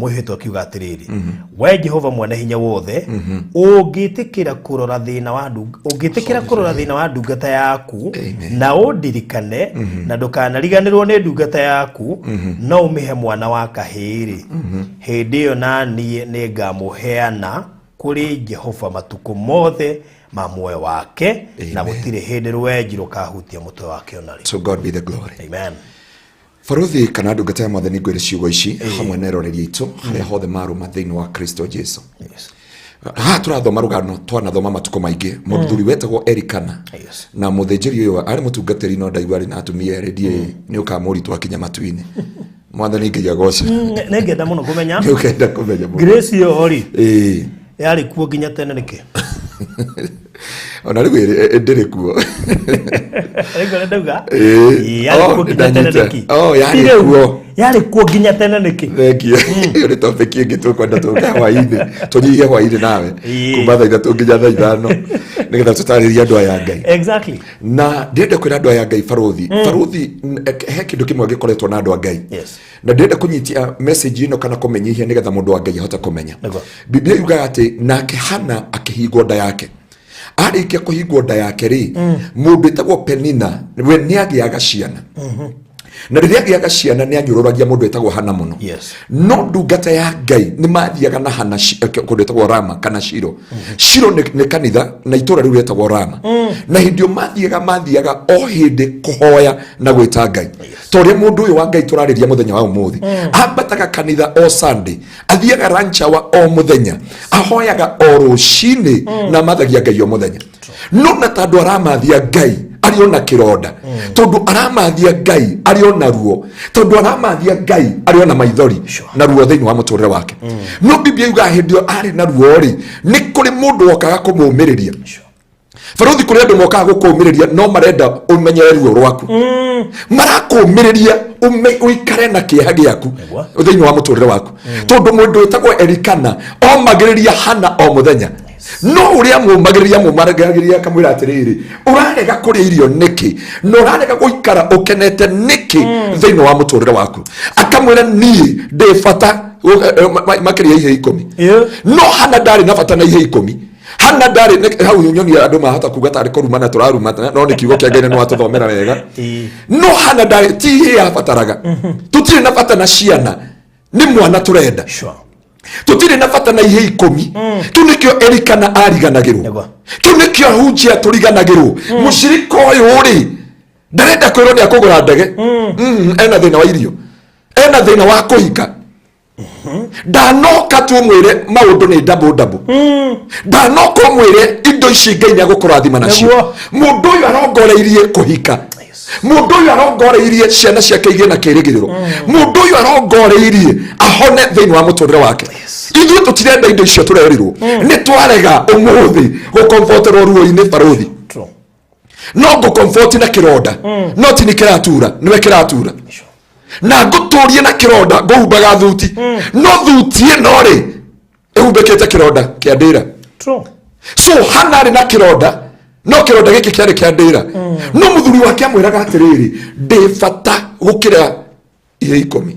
E: mwĩhĩtwa akiuga atĩrĩrĩ, we Jehova mwene hinya wothe, ũngĩtĩkĩra kũrora thĩna wa ũngĩtĩkĩra kũrora thĩna wa ndungata yaku na ũndirikane na ndũkanariganĩrwo nĩ ndungata yaku, no ũmĩhe mwana wa kahĩĩ-rĩ, hĩndĩ ĩyo na niĩ nĩngamũheana kũrĩ Jehova matukũ mothe ma muoyo wake, na gũtirĩ hĩndĩ rwenji rũkahutia mũtwe wake ona rĩ.
D: To God be the glory.
E: Amen.
D: Baruthi kana ndungata ya Mwathani ngwĩre ciugo ici hamwe na eroreri aitũ harĩa hothe marũma thĩinĩ wa Kristo Jesu. Haha tũrathoma rũgano twanathoma matukũ maingĩ, mũthuri wetagwo Elikana na mũthĩnjĩri ũyũ arĩ mũtungatĩri no ndaigua arĩ na atumia erĩ, ndiũĩ nĩ ũkamũritũ akinya matu-inĩ. Mwathani Ngai agoce.
E: Nĩngenda mũno kũmenya.
D: Nĩ ũkenda kũmenya mũno.
E: Grace ĩyo rĩ, yarĩ kuo nginya tene nĩkĩ?
D: Ona rĩu ndĩrĩ kuo.
E: Rĩu ũrĩa ndauga.
D: Ĩĩ.
E: Yarĩ
D: Oh,
E: kuo nginya tene
D: ndanyita.
E: nĩkĩ?
D: Oh, yarĩ
E: Ti rĩu,
D: kuo.
E: Yarĩ kuo nginya tene nĩkĩ?
D: Thengiũ. Ĩyo nĩ topic ĩngĩ tũkwenda tũke hwainĩ, tũnyihie hwainĩ nawe kuma 3:00 nginya 5:00, nĩgetha tũtarĩrie andũ aya a Ngai. Na ndĩrenda kwĩra andũ aya a Ngai, barothi, barothi, he kĩndũ kĩmwe gĩkoretwo na andũ a Ngai. Na ndĩrenda kũnyitia message ĩno kana kũmenyihia nĩgetha mũndũ wa Ngai ahote kũmenya. Biblia yugaga atĩ nake Hana akĩhingwo nda yake. Arĩkia kũhingwo nda yake rĩ, mũndũ wĩtagwo Penina we nĩ agĩaga ciana. Na rĩrĩa agĩaga ciana nĩ anyũrũragia mũndũ wĩtagwo Hana mũno. No ndungata ya Ngai nĩ mathiaga na Hana kũndũ ĩtagwo Rama kana Shilo. Shilo nĩ kanitha na itũra rĩu rĩtagwo Rama. Na hĩndĩ ĩyo mathiaga o hĩndĩ kũhoya na gwĩta Ngai. Ta ũrĩa mũndũ ũyũ wa Ngai tũrarĩria mũthenya wa ũmũthĩ. Ambataga kanitha o Sunday, athiaga lunch hour o mũthenya, ahoyaga o rũcinĩ na amathagia Ngai o mũthenya. No na tondũ aramathia Ngai arĩ ona kĩronda, tondũ aramathia Ngai arĩ ona ruo, tondũ aramathia Ngai arĩ ona maithori na ruo thĩinĩ wa mũtũrĩre wake. No Biblia yugaga hĩndĩ ĩyo arĩ na ruo rĩ, nĩ kũrĩ mũndũ wokaga kũmũmĩrĩria. Barothi, kũrĩ andũ mokaga gũkũmĩrĩria no marenda ũmenyere ruo rwaku. Marakũmĩrĩria ũikare na kĩeha gĩaku thĩinĩ wa mũtũrĩre waku. Tondũ mũndũ wĩtagwo Elikana omagĩrĩria Hana o mũthenya. No ũrĩa mũmagĩrĩria akamwĩra atĩrĩrĩ, ũrarega kũrĩa irio nĩkĩ? Na ũrarega gũikara ũkenete nĩkĩ thĩinĩ wa mũtũrĩre waku? Akamwĩra niĩ ndĩ bata makĩria ihe 10. No Hana ndarĩ na bata na ihe 10. Hana ndarĩ hau nyonia andũ mahota kuga tarĩ kũrumana tũrarumana, no nĩ kiugo kĩa Ngai na nĩ watũthomera wega. No Hana ndarĩ ti ihe yabataraga. Tũtirĩ na bata na ciana, nĩ mwana tũrenda. Tũtirĩ na bata na ihe 10. Kĩu nĩkĩo Elikana ariganagĩrwo. Kĩu nĩkĩo ahunjia tũriganagĩrwo. Mũcirika ũyũ rĩ, ndarenda kwĩrwo nĩ akũgũra ndege. Ena thĩna wa irio, ena thĩna wa kũhika. Ndanoka tu ũmwĩre maũndũ nĩ double double. Ndanoka ũmwĩre indo ici Ngai nĩ agũkũrathima nacio. Mũndũ ũyũ arongoreirie kũhika. Mũndũ ũyũ arongoreirie ciana ciake igĩe na kĩĩrĩgĩrĩro. Mũndũ ũyũ arongoreirie ahone thĩinĩ wa mũtũrĩre wake. Ithuĩ tũtirenda indo icio tũrerirwo. Nĩ twarega ũmũthĩ gũkomboterwo ruo-inĩ barothi. No ngũkomfoti na kĩronda, no ti nĩ kĩratura, nĩwe kĩratura. Na ngũtũrie na kĩronda ngũhumbaga thuti, no thuti ĩno rĩ ĩhumbĩkĩte kĩronda kĩa ndĩra. So Hana arĩ na kĩronda, no kĩronda gĩkĩ kĩarĩ kĩa ndĩra. No mũthuri wake amwĩraga atĩrĩrĩ, ndĩ bata gũkĩra ihe 10.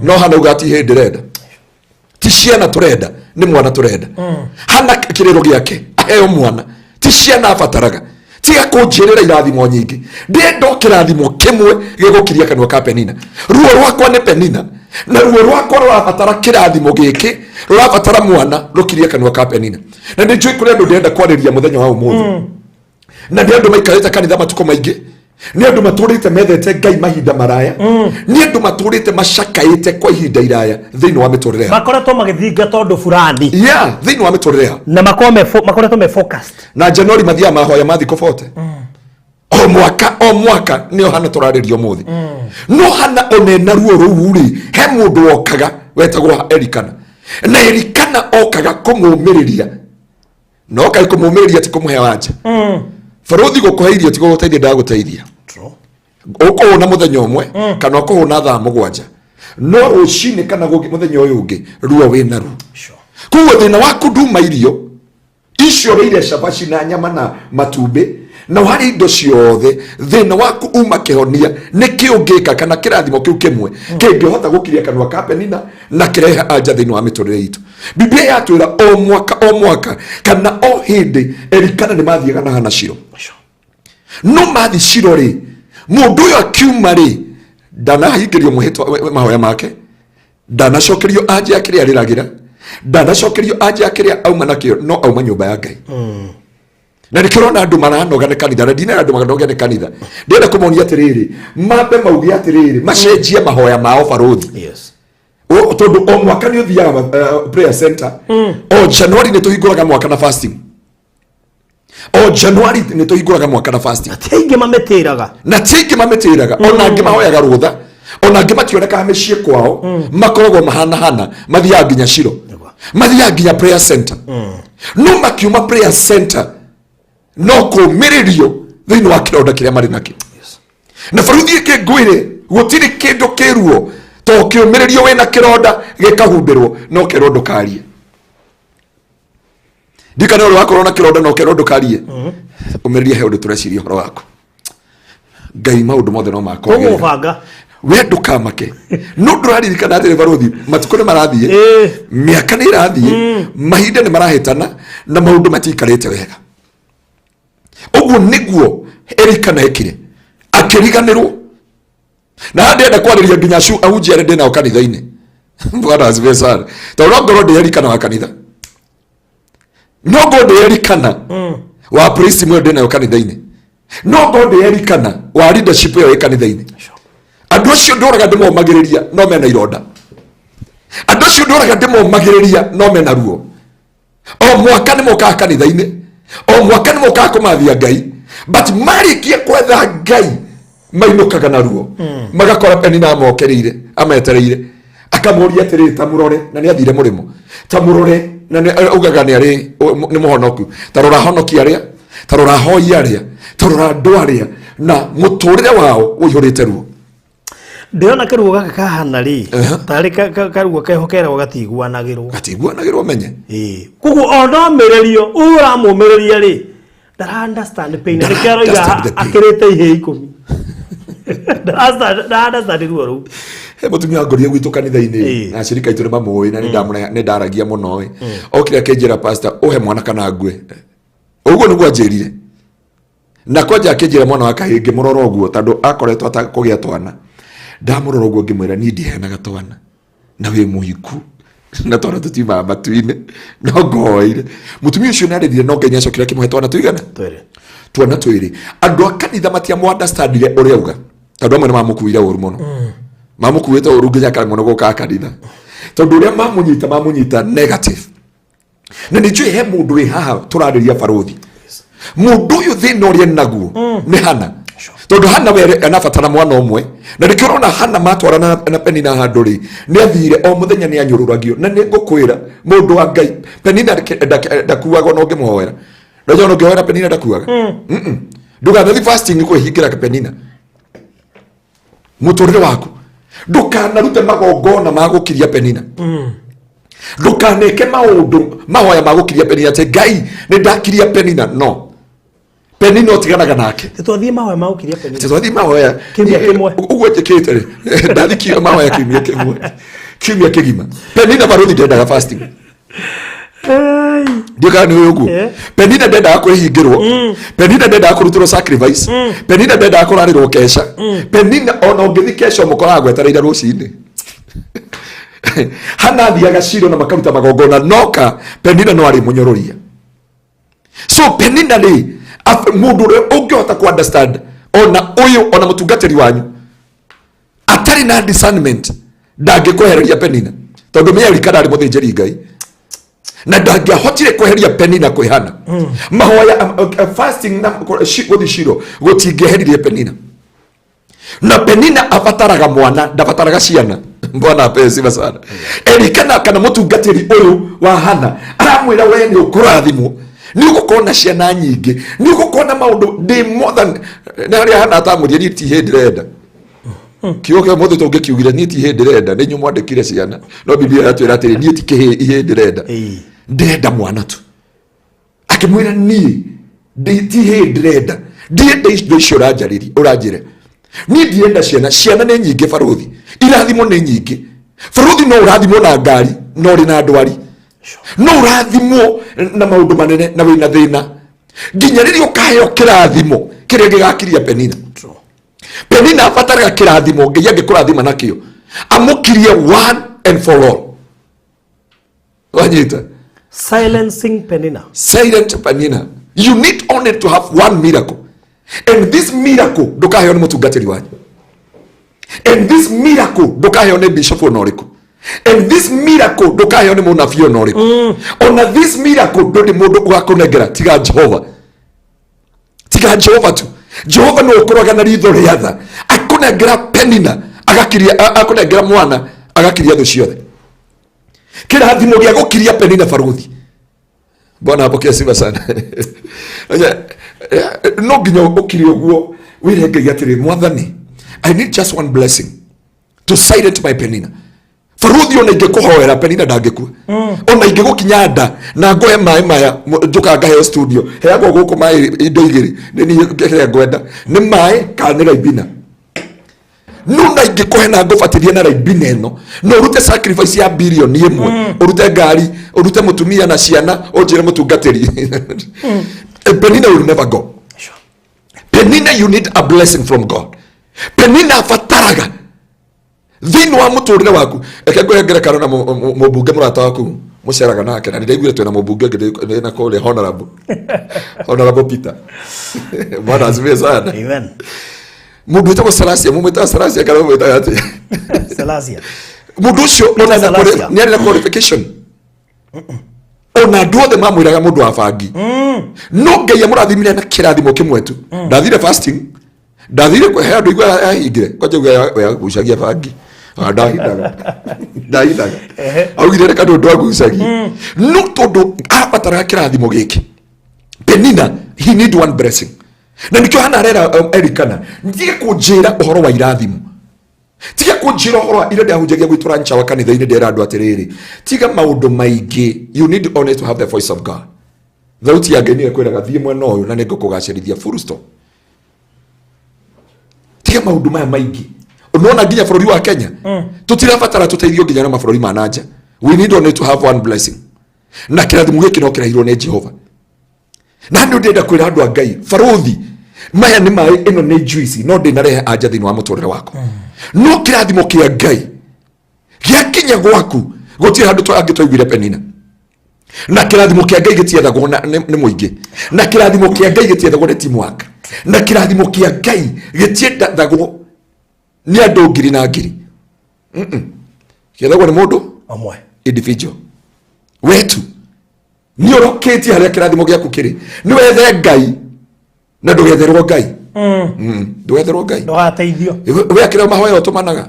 D: No Hana auga ati ihe ndĩrenda, ti ciana tũrenda, nĩ mwana tũrenda. Hana kĩrĩro gĩake aheo mwana, ti ciana abataraga. Tiga kũnjĩrĩra irathimo nyingĩ, ndĩrenda o kĩrathimo kĩmwe gĩgũkiria kanua ka Penina. Ruo rwakwa nĩ Penina, na ruo rwakwa rũrabatara kĩrathimo gĩkĩ, rũrabatara mwana rũkirie kanua ka Penina. Na nĩ njũĩ kũrĩ andũ ndĩrenda kwarĩria mũthenya wa ũmũthĩ. Na nĩ andũ maikarĩte kanitha matukũ maingĩ, nĩ andũ matũrĩte methete Ngai mahinda maraya, nĩ andũ matũrĩte macakaĩte kwa ihinda iraya thĩinĩ wa mĩtũrĩre yao.
E: Makoretwo magĩthinga tondũ fulani.
D: Yeah, thĩinĩ wa mĩtũrĩre yao.
E: Na makoretwo me focused.
D: Na January mathiaga mahoya ma thikũ 40. O mwaka, o mwaka nĩo Hana tũrarĩria ũmũthĩ. No Hana onena ruo rũu rĩ, he mũndũ wokaga wetagwo Elikana. Na Elikana okaga kũmũmĩrĩria. No kaĩ kũmũmĩrĩria ti kũmũhe wanja. Barothi gũkũhe irio ti gũgũteithia, ndagũteithia. Ũkũhũna mũthenya ũmwe kana ũkũhũna thaa 7, no rũcinĩ kana mũthenya ũyũ ũngĩ ruo wĩna ruo. Koguo thĩna waku nduma irio icio ũrĩire cabaci na nyama na matumbĩ na warĩ indo ciothe, thĩna waku uma kĩhonia nĩ kĩ ũngĩka kana kĩrathimo kĩu kĩmwe kĩngĩhota gũkiria kanua ka Penina na kĩrehe anja thĩinĩ wa mĩtũrĩre itũ. Biblia yatwĩra o mwaka o mwaka kana o hĩndĩ Elikana nĩ mathiaga na Hana Shilo. No mathi Shilo rĩ, mũndũ ũyũ akiuma rĩ, ndanahingĩrio mwĩhĩtwa mahoya make, ndanacokerio anja ya kĩrĩa arĩragĩra, ndanacokerio anja ya kĩrĩa auma nakĩo, no auma nyũmba ya Ngai. Na nĩkĩo ũrona andũ maranoga nĩ kanitha, na ndinera andũ maranoga nĩ kanitha. Ndĩrenda kũmonia atĩrĩrĩ, mambe mauge atĩrĩrĩ, macenjie mahoya mao barothi. Tondũ o mwaka nĩ ũthiaga prayer center. O January nĩ tũhingũraga mwaka na fasting. O January nĩ tũhingũraga mwaka na fasting.
E: Ti aingĩ mamĩtĩraga.
D: Na ti aingĩ mamĩtĩraga. Ona angĩ mahoyaga rũtha, ona angĩ mationekaga mĩciĩ kwao, makoragwo mahana hana, mathiaga nginya Shilo, mathiaga nginya prayer center. No makiuma prayer center No kũũmĩrĩrio thĩinĩ wa kĩronda kĩrĩa marĩ nakĩo. Na baruthi ĩngĩ ngwĩre, gũtirĩ kĩndũ kĩruo to kĩũmĩrĩrio wĩna kĩronda gĩkahumbĩrwo no kerwo ndũkarie. Ndikana ũrĩa wakorwo na kĩronda no kerwo ndũkarie. Ũmĩrĩria, he ũndũ tũreciria ũhoro waku. Ngai maũndũ mothe no makwagĩrĩra.
E: Tũgũbanga.
D: We ndũkamake, no ndũraririkana atĩrĩ baruthi, matukũ nĩ marathiĩ, mĩaka nĩ ĩrathiĩ, mahinda nĩ marahĩtana na maũndũ matiikarĩte wega. Ũguo nĩguo Elikana ekire, akĩriganĩrwo. Na haha ndĩrenda kwarĩria nginya ahunjia arĩa ndĩ nao kanitha-inĩ. Bwana asifiwe sana. Tondũ no ngorwo ndĩ Elikana wa kanitha, no ngorwo ndĩ Elikana wa priest mwe ndĩ nayo kanitha-inĩ, no ngorwo ndĩ Elikana wa leadership ĩyo ĩ kanitha-inĩ. Andũ acio ndũraga ndĩmomagĩrĩria no mena ironda. Andũ acio ndũraga ndĩmomagĩrĩria no mena ruo. O mwaka nĩ mokaga kanitha-inĩ, o mwaka nĩ mokaga kũmathia Ngai, but marĩkia kwetha Ngai mainũkaga na ruo, magakora Penina amokereire, ametereire, akamoria atĩrĩrĩ, ta mũrore na nĩ athire mũrĩmo, ta mũrore na nĩ augaga nĩ arĩ nĩ mũhonoku, ta rora honoki arĩa, ta rora hoi arĩa, ta rora andũ arĩa na mũtũrĩre wao ũihũrĩte ruo.
E: Ndĩrona karuo gaka kahana rĩ tarĩ karuo keho keragwo gatiguanagĩrwo.
D: Gatiguanagĩrwo, menye.
E: Ĩĩ. Koguo ona omĩrĩrio, ũyũ ũramũmĩrĩria rĩ, ndara understand pain.
D: Ndara
E: Nĩkĩo aroiga
D: understand the pain.
E: akĩrĩte ihĩ 10. Ndara understand ruo rũu.
D: He mũtumia wangorire gwitũ kanitha-inĩ, na acirika aitũ nĩ mamũĩ na nĩ ndaragia mũno ĩ. Okire akĩnjĩra, "Pastor, ũhe mwana kana ngue." Ũguo nĩguo anjĩrire. Na kwanja akĩnjĩra mwana wa kahĩĩ, ngĩmũrora ũguo tondũ akoretwo atakũgĩa twana. Ndamũrora ũguo ngĩmwĩra, "Niĩ ndiheanaga twana na wĩ mũhiku na twana tũtiumaga matu-inĩ, no ngoire." Mũtumia ũcio nĩ arĩrire, no Ngai nĩ acokire akĩmũhe twana tũigana?
E: Twĩrĩ.
D: Twana twĩrĩ. Andũ a kanitha matiamũ understandire ũrĩa auga, tondũ amwe nĩ mamũkuire ũru mũno, mamũkuĩte ũru nginya akaremwo nĩ gũka kanitha, tondũ ũrĩa mamũnyita negative. Na nĩ njũĩ he mũndũ wĩ haha tũrarĩria barũthi, mũndũ ũyũ thĩna ũrĩa naguo nĩ Hana, tondũ Hana we anabatara mwana ũmwe, na nĩkĩo ũrona Hana matwarana na Penina handũ rĩ, nĩ athire o mũthenya nĩ anyũrũragio. Na nĩ ngũkwĩra, mũndũ wa Ngai, Penina ndakuaga ona ũngĩmũhoera. Ndũnjona ona ũngĩhoera Penina ndakuaga. Ndũganathi fasting kwĩhingĩra Penina mũtũrĩre waku. Ndũkanarute magongona ma gũkiria Penina. Ndũkaneke maũndũ mahoya ma gũkiria Penina atĩ Ngai nĩ ndakiria Penina. No Penina ũtiganaga nake.
E: Twathiĩ mahoya ma gũkiria Penina.
D: Atĩ twathiĩ mahoya
E: Kiumia kĩmwe.
D: Ũguo njĩkĩte rĩ, ndathiĩ mahoya kiumia kĩmwe, kiumia kĩgima. Penina barũthi ndendaga fasting. Ndiũkaga nĩ ũyũ ũguo. Penina ndendaga kwĩhingĩrwo. Penina ndendaga kũrutĩrwo sacrifice. Penina ndendaga kũrarĩrwo keca. Penina ona ũngĩthi keca ũmũkoraga gwetereire rũcinĩ. Hana athiaga Shilo na makaruta magongona, noka Penina no arĩ mũnyũrũria. So Penina rĩ, mũndũ ũrĩa ũngĩhota ku understand ona ũyũ, ona mũtungatĩri wanyu atarĩ na discernment ndangĩkwehereria Penina, tondũ mĩerika ndarĩ mũthĩnjĩri Ngai na ndangĩahotire kweheria Penina kwĩ Hana. Mahoya, fasting na gũthiĩ Shilo gũtingĩeheririe Penina. Na Penina abataraga mwana, ndabataraga ciana. Bwana apewe sifa sana. Elikana kana mũtungatĩri ũyũ wa Hana aramwĩra, "We nĩ ũkũrathimwo, nĩ ũgũkorwo na ciana nyingĩ, nĩ ũgũkorwo na maũndũ ndĩ more than." Nĩ harĩa Hana atamwĩrire, "Niĩ ti hĩndĩ ndĩrenda." Kiugo kĩa mũthĩ tũngĩkiugire, "Niĩ ti hĩndĩ ndĩrenda, nĩ inyuĩ mwandĩkire ciana." No Biblia yatwĩra atĩrĩ, "Niĩ ti kĩhĩ ihĩ ndĩrenda, ndĩrenda mwana tu." Akĩmwĩra, "Niĩ ti hĩndĩ ndĩrenda, ndirenda indo icio ũranjarĩria ũranjĩra. Niĩ ndirenda ciana, ciana nĩ nyingĩ barũthi, irathimo nĩ nyingĩ barũthi. No ũrathimwo na ngari no ũrĩ na ndwari, no ũrathimwo na maũndũ manene na wĩna thĩna, nginya rĩrĩa ũkaheo kĩrathimo kĩrĩa gĩgakiria Penina." Penina abataraga kĩrathimo Ngai angĩkũrathima nakĩo amũkirie one and for all. Wanyita?
E: Silencing Penina.
D: Silent Penina. You need only to have one miracle, and this miracle ndũkaheo nĩ mũtungatĩri wanyu, and this miracle ndũkaheo nĩ bishop ona ũrĩkũ, and this miracle ndũkaheo nĩ mũnabii ona ũrĩkũ. Ona this miracle ndũrĩ mũndũ ũgakũnengera tiga Jehova, tiga Jehova tu. Jehova nĩ ũkorwaga na ritho rĩa tha, akũnengera Penina agakiria, akũnengera mwana agakiria thũ ciothe. Kĩrathimo gĩa gũkiria Penina barũthi. Bwana apokee sifa sana. Oja, No nginya ũkire ũguo wĩre Ngai atĩrĩ, Mwathani, I need just one blessing to silent my Penina. Baruthi ona ingĩkũhoera Penina ndangĩkua. Ona ingĩgũkinya nda na ngũhe maĩ maya njũkaga ngaheo studio heagwo gũkũ maĩ indo igĩrĩ nĩ niĩ kĩrĩa ngwenda nĩ maĩ kana nĩ raibina. No na ingĩkũhe na ngũbatithie na raibina ĩno no ũrute sacrifice ya bilioni ĩmwe, ũrute ngari, ũrute mũtumia na ciana, ũnjĩre mũtungatĩri. Penina will never go. Penina, you need a blessing from God. Penina abataraga thĩinĩ wa mũtũrĩre waku. Reke ngũhe ngerekano na mũmbunge mũrata waku mũceraga nake, na nĩndaiguire twĩna mũmbunge ũngĩ ndĩ na kũrĩa, honorable Peter. Bwana asifiwe sana.
E: Amen.
D: Mũndũ wĩtagwo Salasia, mũmwĩtaga Salasia kana mũmwĩtaga atĩa?
E: Selassie.
D: Mũndũ ũcio ona ena
E: Salasia.
D: nĩ arĩ na qualification, ona andũ othe mamwĩraga mũndũ wa bangi, no Ngai amũrathimire na kĩrathimo kĩmwe tu. Ndathire fasting, ndathire he andũ igua ahingire kwanja uga yagucagia bangi. Ah, ndahithaga ndahithaga, augire reka ndũ agucagia, no tondũ abataraga kĩrathimo gĩkĩ. Penina, he need one blessing, na nikĩo hana arera Elikana, ndige kũnjĩra ũhoro wa irathimo, tiga kũnjĩra ũhoro wa iria ndahunjagia gwitũra nchawa kanitha-inĩ. Ndera andũ atĩrĩrĩ, tiga maũndũ maingĩ, you need only to have the voice of God. Thauti ya Ngai nĩyo ĩkwĩraga thiĩ mwena ũyũ na nĩngũkũgacĩrithia, full stop. Tiga maũndũ maya maingĩ. Nona nginya bũrũri wa Kenya tũtirabatara tũteithio nginya na mabũrũri ma nanja. We need only to have one blessing, na kĩrathimo gĩkĩ no kĩrahirwo nĩ Jehova. Na nĩ ndĩrenda kwĩra andũ a Ngai, barothi maya nĩ maĩ, ĩno nĩ juice, no ndĩnarehe anja thĩinĩ wa mũtũrĩre wakwa. No kĩrathimo kĩa Ngai gĩakinya gwaku, gũtirĩ handũ angĩ twaiguire Penina. Na kĩrathimo kĩa Ngai gĩtiethagwo nĩ mũingĩ, na kĩrathimo kĩa Ngai gĩtiethagwo nĩ teamwork, na kĩrathimo kĩa Ngai gĩtiethagwo nĩ andũ ngiri na ngiri. Gĩethagwo nĩ mũndũ
E: ũmwe,
D: individual wetu. Nĩ ũrokĩtie harĩa kĩrathimo gĩaku kĩrĩ, nĩ wethe Ngai na ndũgetherwo Ngai. Ndũgetherwo Ngai.
E: Ndũgateithio.
D: We akĩrĩa mahoya ũtũmanaga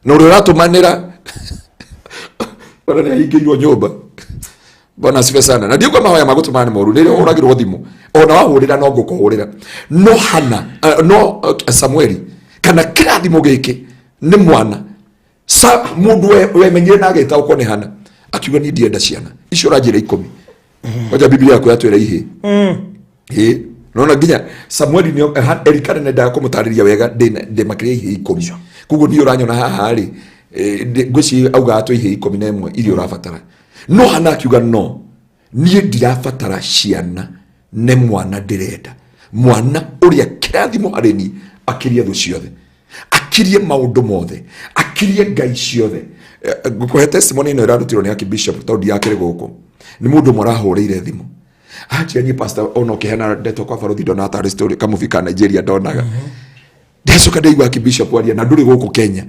D: na ũrĩa ũratũmanĩra ona nĩ ahingĩirwo nyũmba. Bwana asifiwe sana. Na ndiuga mahoya ma gũtũmana nĩ moru, nĩ ũragĩrwo thimũ ona wahũrĩra no ngũkũhũrĩra. No Hana, no Samueli, kana kĩrathimo gĩkĩ nĩ mwana sa mũndũ wemenyire na agetaũkwo nĩ Hana, akiuga niĩ ndienda ciana icio ũranjĩra 10. Kwanja Biblia yaku yatwĩra ihĩ ĩ nona nginya Samueli nĩ Elikana nendaga kũmũtarĩria wega, ndĩ makĩria ihĩ 10, koguo niĩ ũranyona haha rĩ, ngwĩciria augaga twĩ ihĩ 11 iria ũrabatara. No Hana akiuga no niĩ ndirabatara ciana, nĩ mwana ndĩrenda, mwana ũrĩa kĩrathimo harĩ niĩ, akĩrie thũ ciothe, akirie maũndũ mothe, akirie ngai ciothe. Ngũkũhe testimony ĩno ĩrarutirwo nĩ Archbishop tondũ ndiakĩrĩ gũkũ. Nĩ mũndũ ũmwe arahũrĩire thimũ anjĩra, niĩ pastor, ona ũkĩheana ndeto kwa barothi ndona tarĩ story kamubi ka Nigeria ndonaga. Ndacoka ndaigua Archbishop aria na ndũrĩ gũkũ Kenya,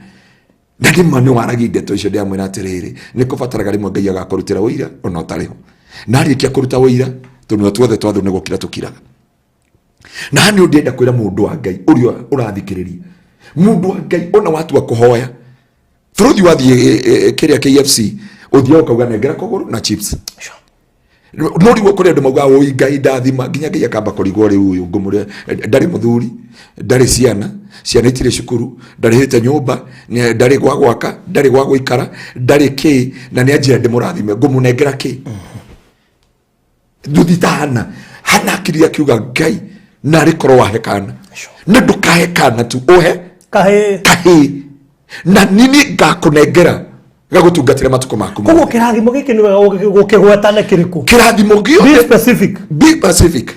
D: na nĩma nĩ waragia ndeto icio. Ndĩramwĩra atĩrĩrĩ, nĩ kũbataraga rĩmwe Ngai agakũrutĩra ũira ona ũtarĩ ho, na arĩkia kũruta ũira tũnua tuothe twa thũ nĩ gũkira tũkiraga. Na haha nĩ ndĩrenda kwĩra mũndũ wa Ngai ũrĩa ũrathikĩrĩria, mũndũ wa Ngai, ona watua kũhoya bũrũthi, wathiĩ kĩrĩa KFC, ũthiaga ũkauga nengera kũgũrũ na chips. No rĩu kũrĩ andũ maugaga, ũi Ngai ndathima, nginya Ngai akamba kũrigwo, rĩu ũyũ ngũmũrĩa ndarĩ mũthuri, ndarĩ ciana, ciana itirĩ cukuru, ndarĩhĩte nyũmba, ndarĩ gwa gwaka, ndarĩ gwa gũikara, ndarĩ kĩ, na nĩ anjĩra ndĩmũrathime, ngũmũnengera kĩ? Nduthi ta Hana. Hana akiri akiuga, Ngai narĩ korwo wahe kana, na ndũkahe kana tu, ũhe
E: kahĩ.
D: Kahĩ, na nini ngakũnengera gagũtungatĩra matukũ maku
E: Koguo
D: mothe.
E: Kĩrathimo gĩkĩ nĩ wega gũkĩgweta nĩ kĩrĩkũ.
D: Kĩrathimo
E: Be
D: gĩothe.
E: specific.
D: Be specific.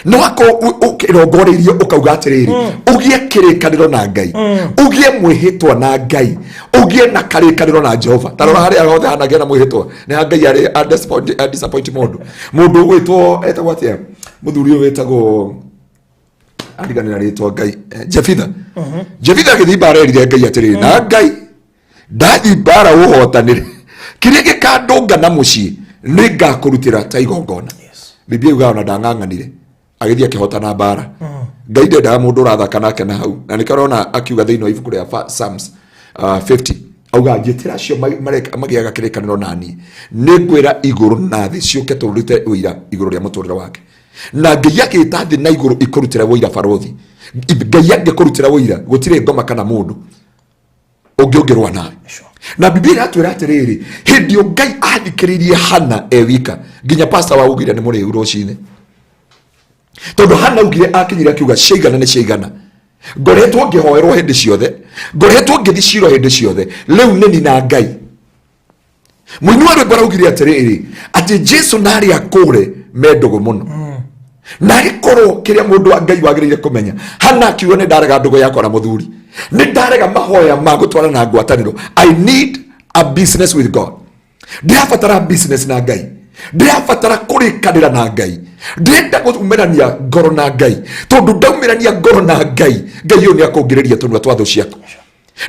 D: No akorwo ũkĩrongoreirie ũkauga atĩrĩrĩ, ũgĩe kĩrĩkanĩro na Ngai, ũgĩe mwĩhĩtwa na Ngai, ũgĩe na karĩkanĩro na Jehova. Ta rora harĩa hothe hanagĩa na mwĩhĩtwa nĩ ha Ngai arĩ a disappoint mũndũ. Mũndũ ũgwĩtwo, etagwo atĩa mũthuri ũyũ wĩtagwo, ariganĩra rĩtwa, Ngai, Jefitha. Jefitha agĩthiĩ mbara, erire Ngai atĩrĩrĩ, na Ngai ndathiĩ mbara ũhotanĩre, kĩrĩa gĩkandũnga na mũciĩ nĩ ngakũrutĩra ta igongona. Biblia yugaga ona ndang'ang'anire, agĩthiĩ akĩhotana mbara. Ngai ndendaga mũndũ ũrathaka nake na hau, na nĩkĩo ũrona akiuga thĩinĩ wa ibuku rĩa Psalms 50, auga njĩtĩra acio magĩaga kĩrĩkanĩro naniĩ, nĩ ngwĩra igũrũ na thĩ ciũke tũrute ũira igũrũ rĩa mũtũrĩre wake. Na Ngai agĩta thĩ na igũrũ ikũrutĩra wũira barothi. Ngai angĩkũrutĩra wũira gũtirĩ ngoma kana mũndũ ũngĩ ũngĩrũa nawe. Na Biblia ĩratwĩra atĩrĩrĩ, hĩndĩ ĩyo Ngai athikĩrĩirie Hana e wika, nginya pastor wa augire nĩ mũrĩu rũcinĩ. Tondũ Hana augire akinyire akiuga ciaigana nĩ ciaigana. Ngoretwo ngĩhoerwo hĩndĩ ciothe, ngoretwo ngĩthiĩ Shilo hĩndĩ ciothe, rĩu nĩ ni na Ngai. Mũini wa rwĩmbo araugire atĩrĩrĩ, atĩ Jesu na arĩa akũre me ndũgũ mũno. Na agĩkorwo kĩrĩa mũndũ wa Ngai wagĩrĩire kũmenya, Hana akiuga nĩ ndarega ndũgũ yakwa na mũthuri, nĩ ndarega mahoya ma gũtwara na ngwatanĩro. I need a business with God. Ndĩrabatara business na Ngai, ndĩrabatara kũrĩkanĩra na Ngai, ndĩrenda gũumĩrania ngoro na Ngai, tondũ ndaumĩrania ngoro na Ngai, Ngai ũyũ nĩ akũngĩrĩria tũnua twa thũ ciakwa.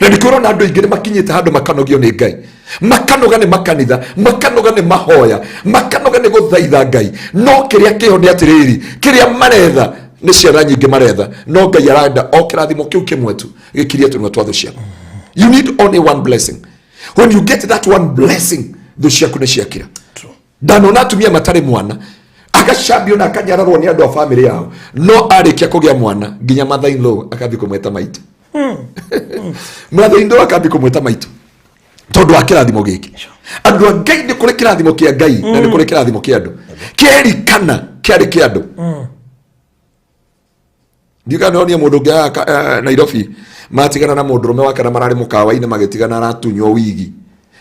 D: Na nĩkĩo ũrona andũ aingĩ nĩ makinyĩte handũ makanogio nĩ Ngai, makanoga nĩ makanitha, makanoga nĩ mahoya, makanoga nĩ gũthaitha Ngai. No kĩrĩa kĩho nĩ atĩrĩrĩ, kĩrĩa maretha nĩ ciana nyingĩ maretha, no Ngai arenda o kĩrathimo kĩu kĩmwe tu gĩkirie tũnua twa thũ ciaku. You need only one blessing. When you get that one blessing, thũ ciaku nĩ ciakira. Ndanona atumia matarĩ mwana agacambio na akanyararwo nĩ andũ a famĩlĩ yao, no arĩkia kũgĩa mwana nginya mother in law akambia kũmwĩta maitũ. Mother in law akambia kũmwĩta maitũ tondũ wa kĩrathimo gĩkĩ. Andũ a Ngai, nĩ kũrĩ kĩrathimo kĩa Ngai na nĩ kũrĩ kĩrathimo kĩa andũ. Kĩa Elikana kĩarĩ kĩa andũ. Ndiũĩ kana nĩwonire mũndũ ũngĩ haha Nairobi matigana na mũndũrũme wake na mararĩ mũkawa-inĩ magĩtigana, aratunywo wigi,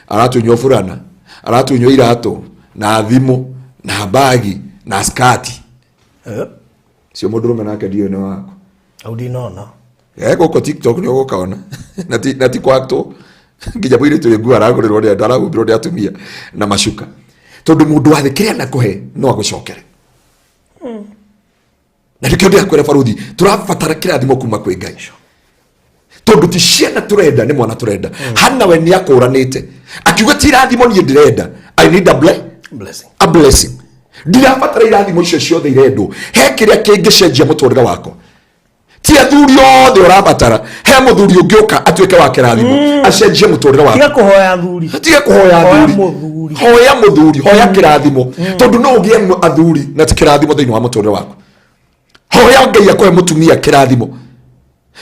D: aratunywo burana, aratunywo iratũ na thimũ na bagi na skati. Cio mũndũrũme nake ndiũĩ nĩ waku.
E: Au ndinona.
D: Gũkũ TikTok nĩ ũgũkaona. Na ti kwatwo. Nginya mũirĩtu wĩ nguo aragũrĩrwo nĩ andũ, arahumbĩrwo nĩ atumia na macuka. Tondũ mũndũ wa thĩ kĩrĩa anakũhe no agũcokere. Na nĩkĩo ndĩrakwĩra baruthi, tũrabatara kĩrathimo kuma kwĩ Ngai. Tondũ ti ciana tũrenda, nĩ mwana tũrenda. Hana we nĩ akũranĩte akiuga ti irathimo niĩ ndĩrenda, I need a
E: blessing.
D: A blessing. Ndirabatara irathimo icio ciothe irendwo, he kĩrĩa kĩngĩcenjia mũtũrĩre wakwa. Ti athuri othe ũrabatara, he mũthuri ũngĩũka atuĩke wa kĩrathimo, acenjie mũtũrĩre waku.
E: Tiga kũhoya athuri.
D: Tiga kũhoya
E: Hoya
D: athuri.
E: mũthuri.
D: Hoya mũthuri, hoya kĩrathimo. Tondũ no ũgĩe athuri na ti kĩrathimo thĩinĩ wa mũtũrĩre waku. Hoya Ngai akũhe mũtumia kĩrathimo.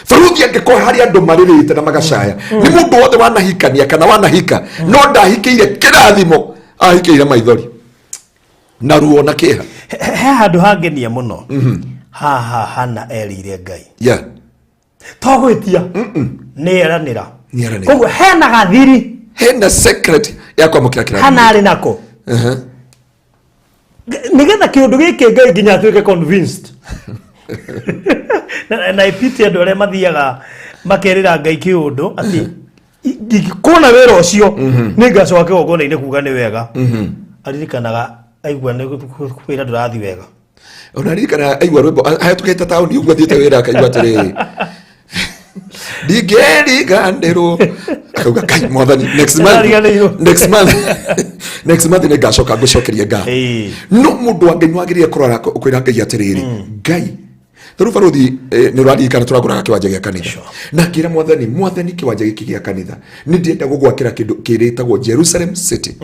D: Baruthi angĩkorwo harĩ andũ marĩrĩte na magacaya, nĩ mũndũ wothe wanahikania kana wanahika, no ndahikĩire kĩrathimo, ahikĩire maithori na ruo na kĩeha.
E: He handũ hangenia mũno haha Hana erĩire Ngai. To gwĩtia, nĩ eranĩra.
D: Nĩ eranĩra.
E: Koguo hena gathiri,
D: hena secret ya kwamũkĩra kĩrathimo.
E: Hana arĩ nako. Nĩgetha kĩũndũ gĩkĩ Ngai nginya atuĩke convinced. Na ipiti andũ arĩa mathiaga makerĩra Ngai kĩũndũ atĩ ingĩkona wĩra ũcio nĩ ngacoka kĩgongona-inĩ kuga nĩ wega. Aririkanaga aigua nĩ wĩra ndũrathiĩ wega.
D: Ona ririkana aigua rwĩmbo ahĩtũkĩte taũni ũguo athiĩte wĩra akaigua atĩrĩrĩ, ndingĩriganĩrwo, akauga Ngai mwathani, next month,
E: Ndariganĩirwo.
D: next month, next month nĩ ngacoka ngũcokerie ngatho. No mũndũ wa Ngai nĩwagĩrĩire kũrora kwĩra Ngai atĩrĩrĩ, Ngai tarĩu baruthi, nĩ ũraririkana tũragũraga kĩwanja gĩa kanitha, na ngĩra mwathani, mwathani kĩwanja gĩkĩ gĩa kanitha nĩ ndĩrenda gũgwakĩra kĩndũ kĩrĩtagwo Jerusalem City.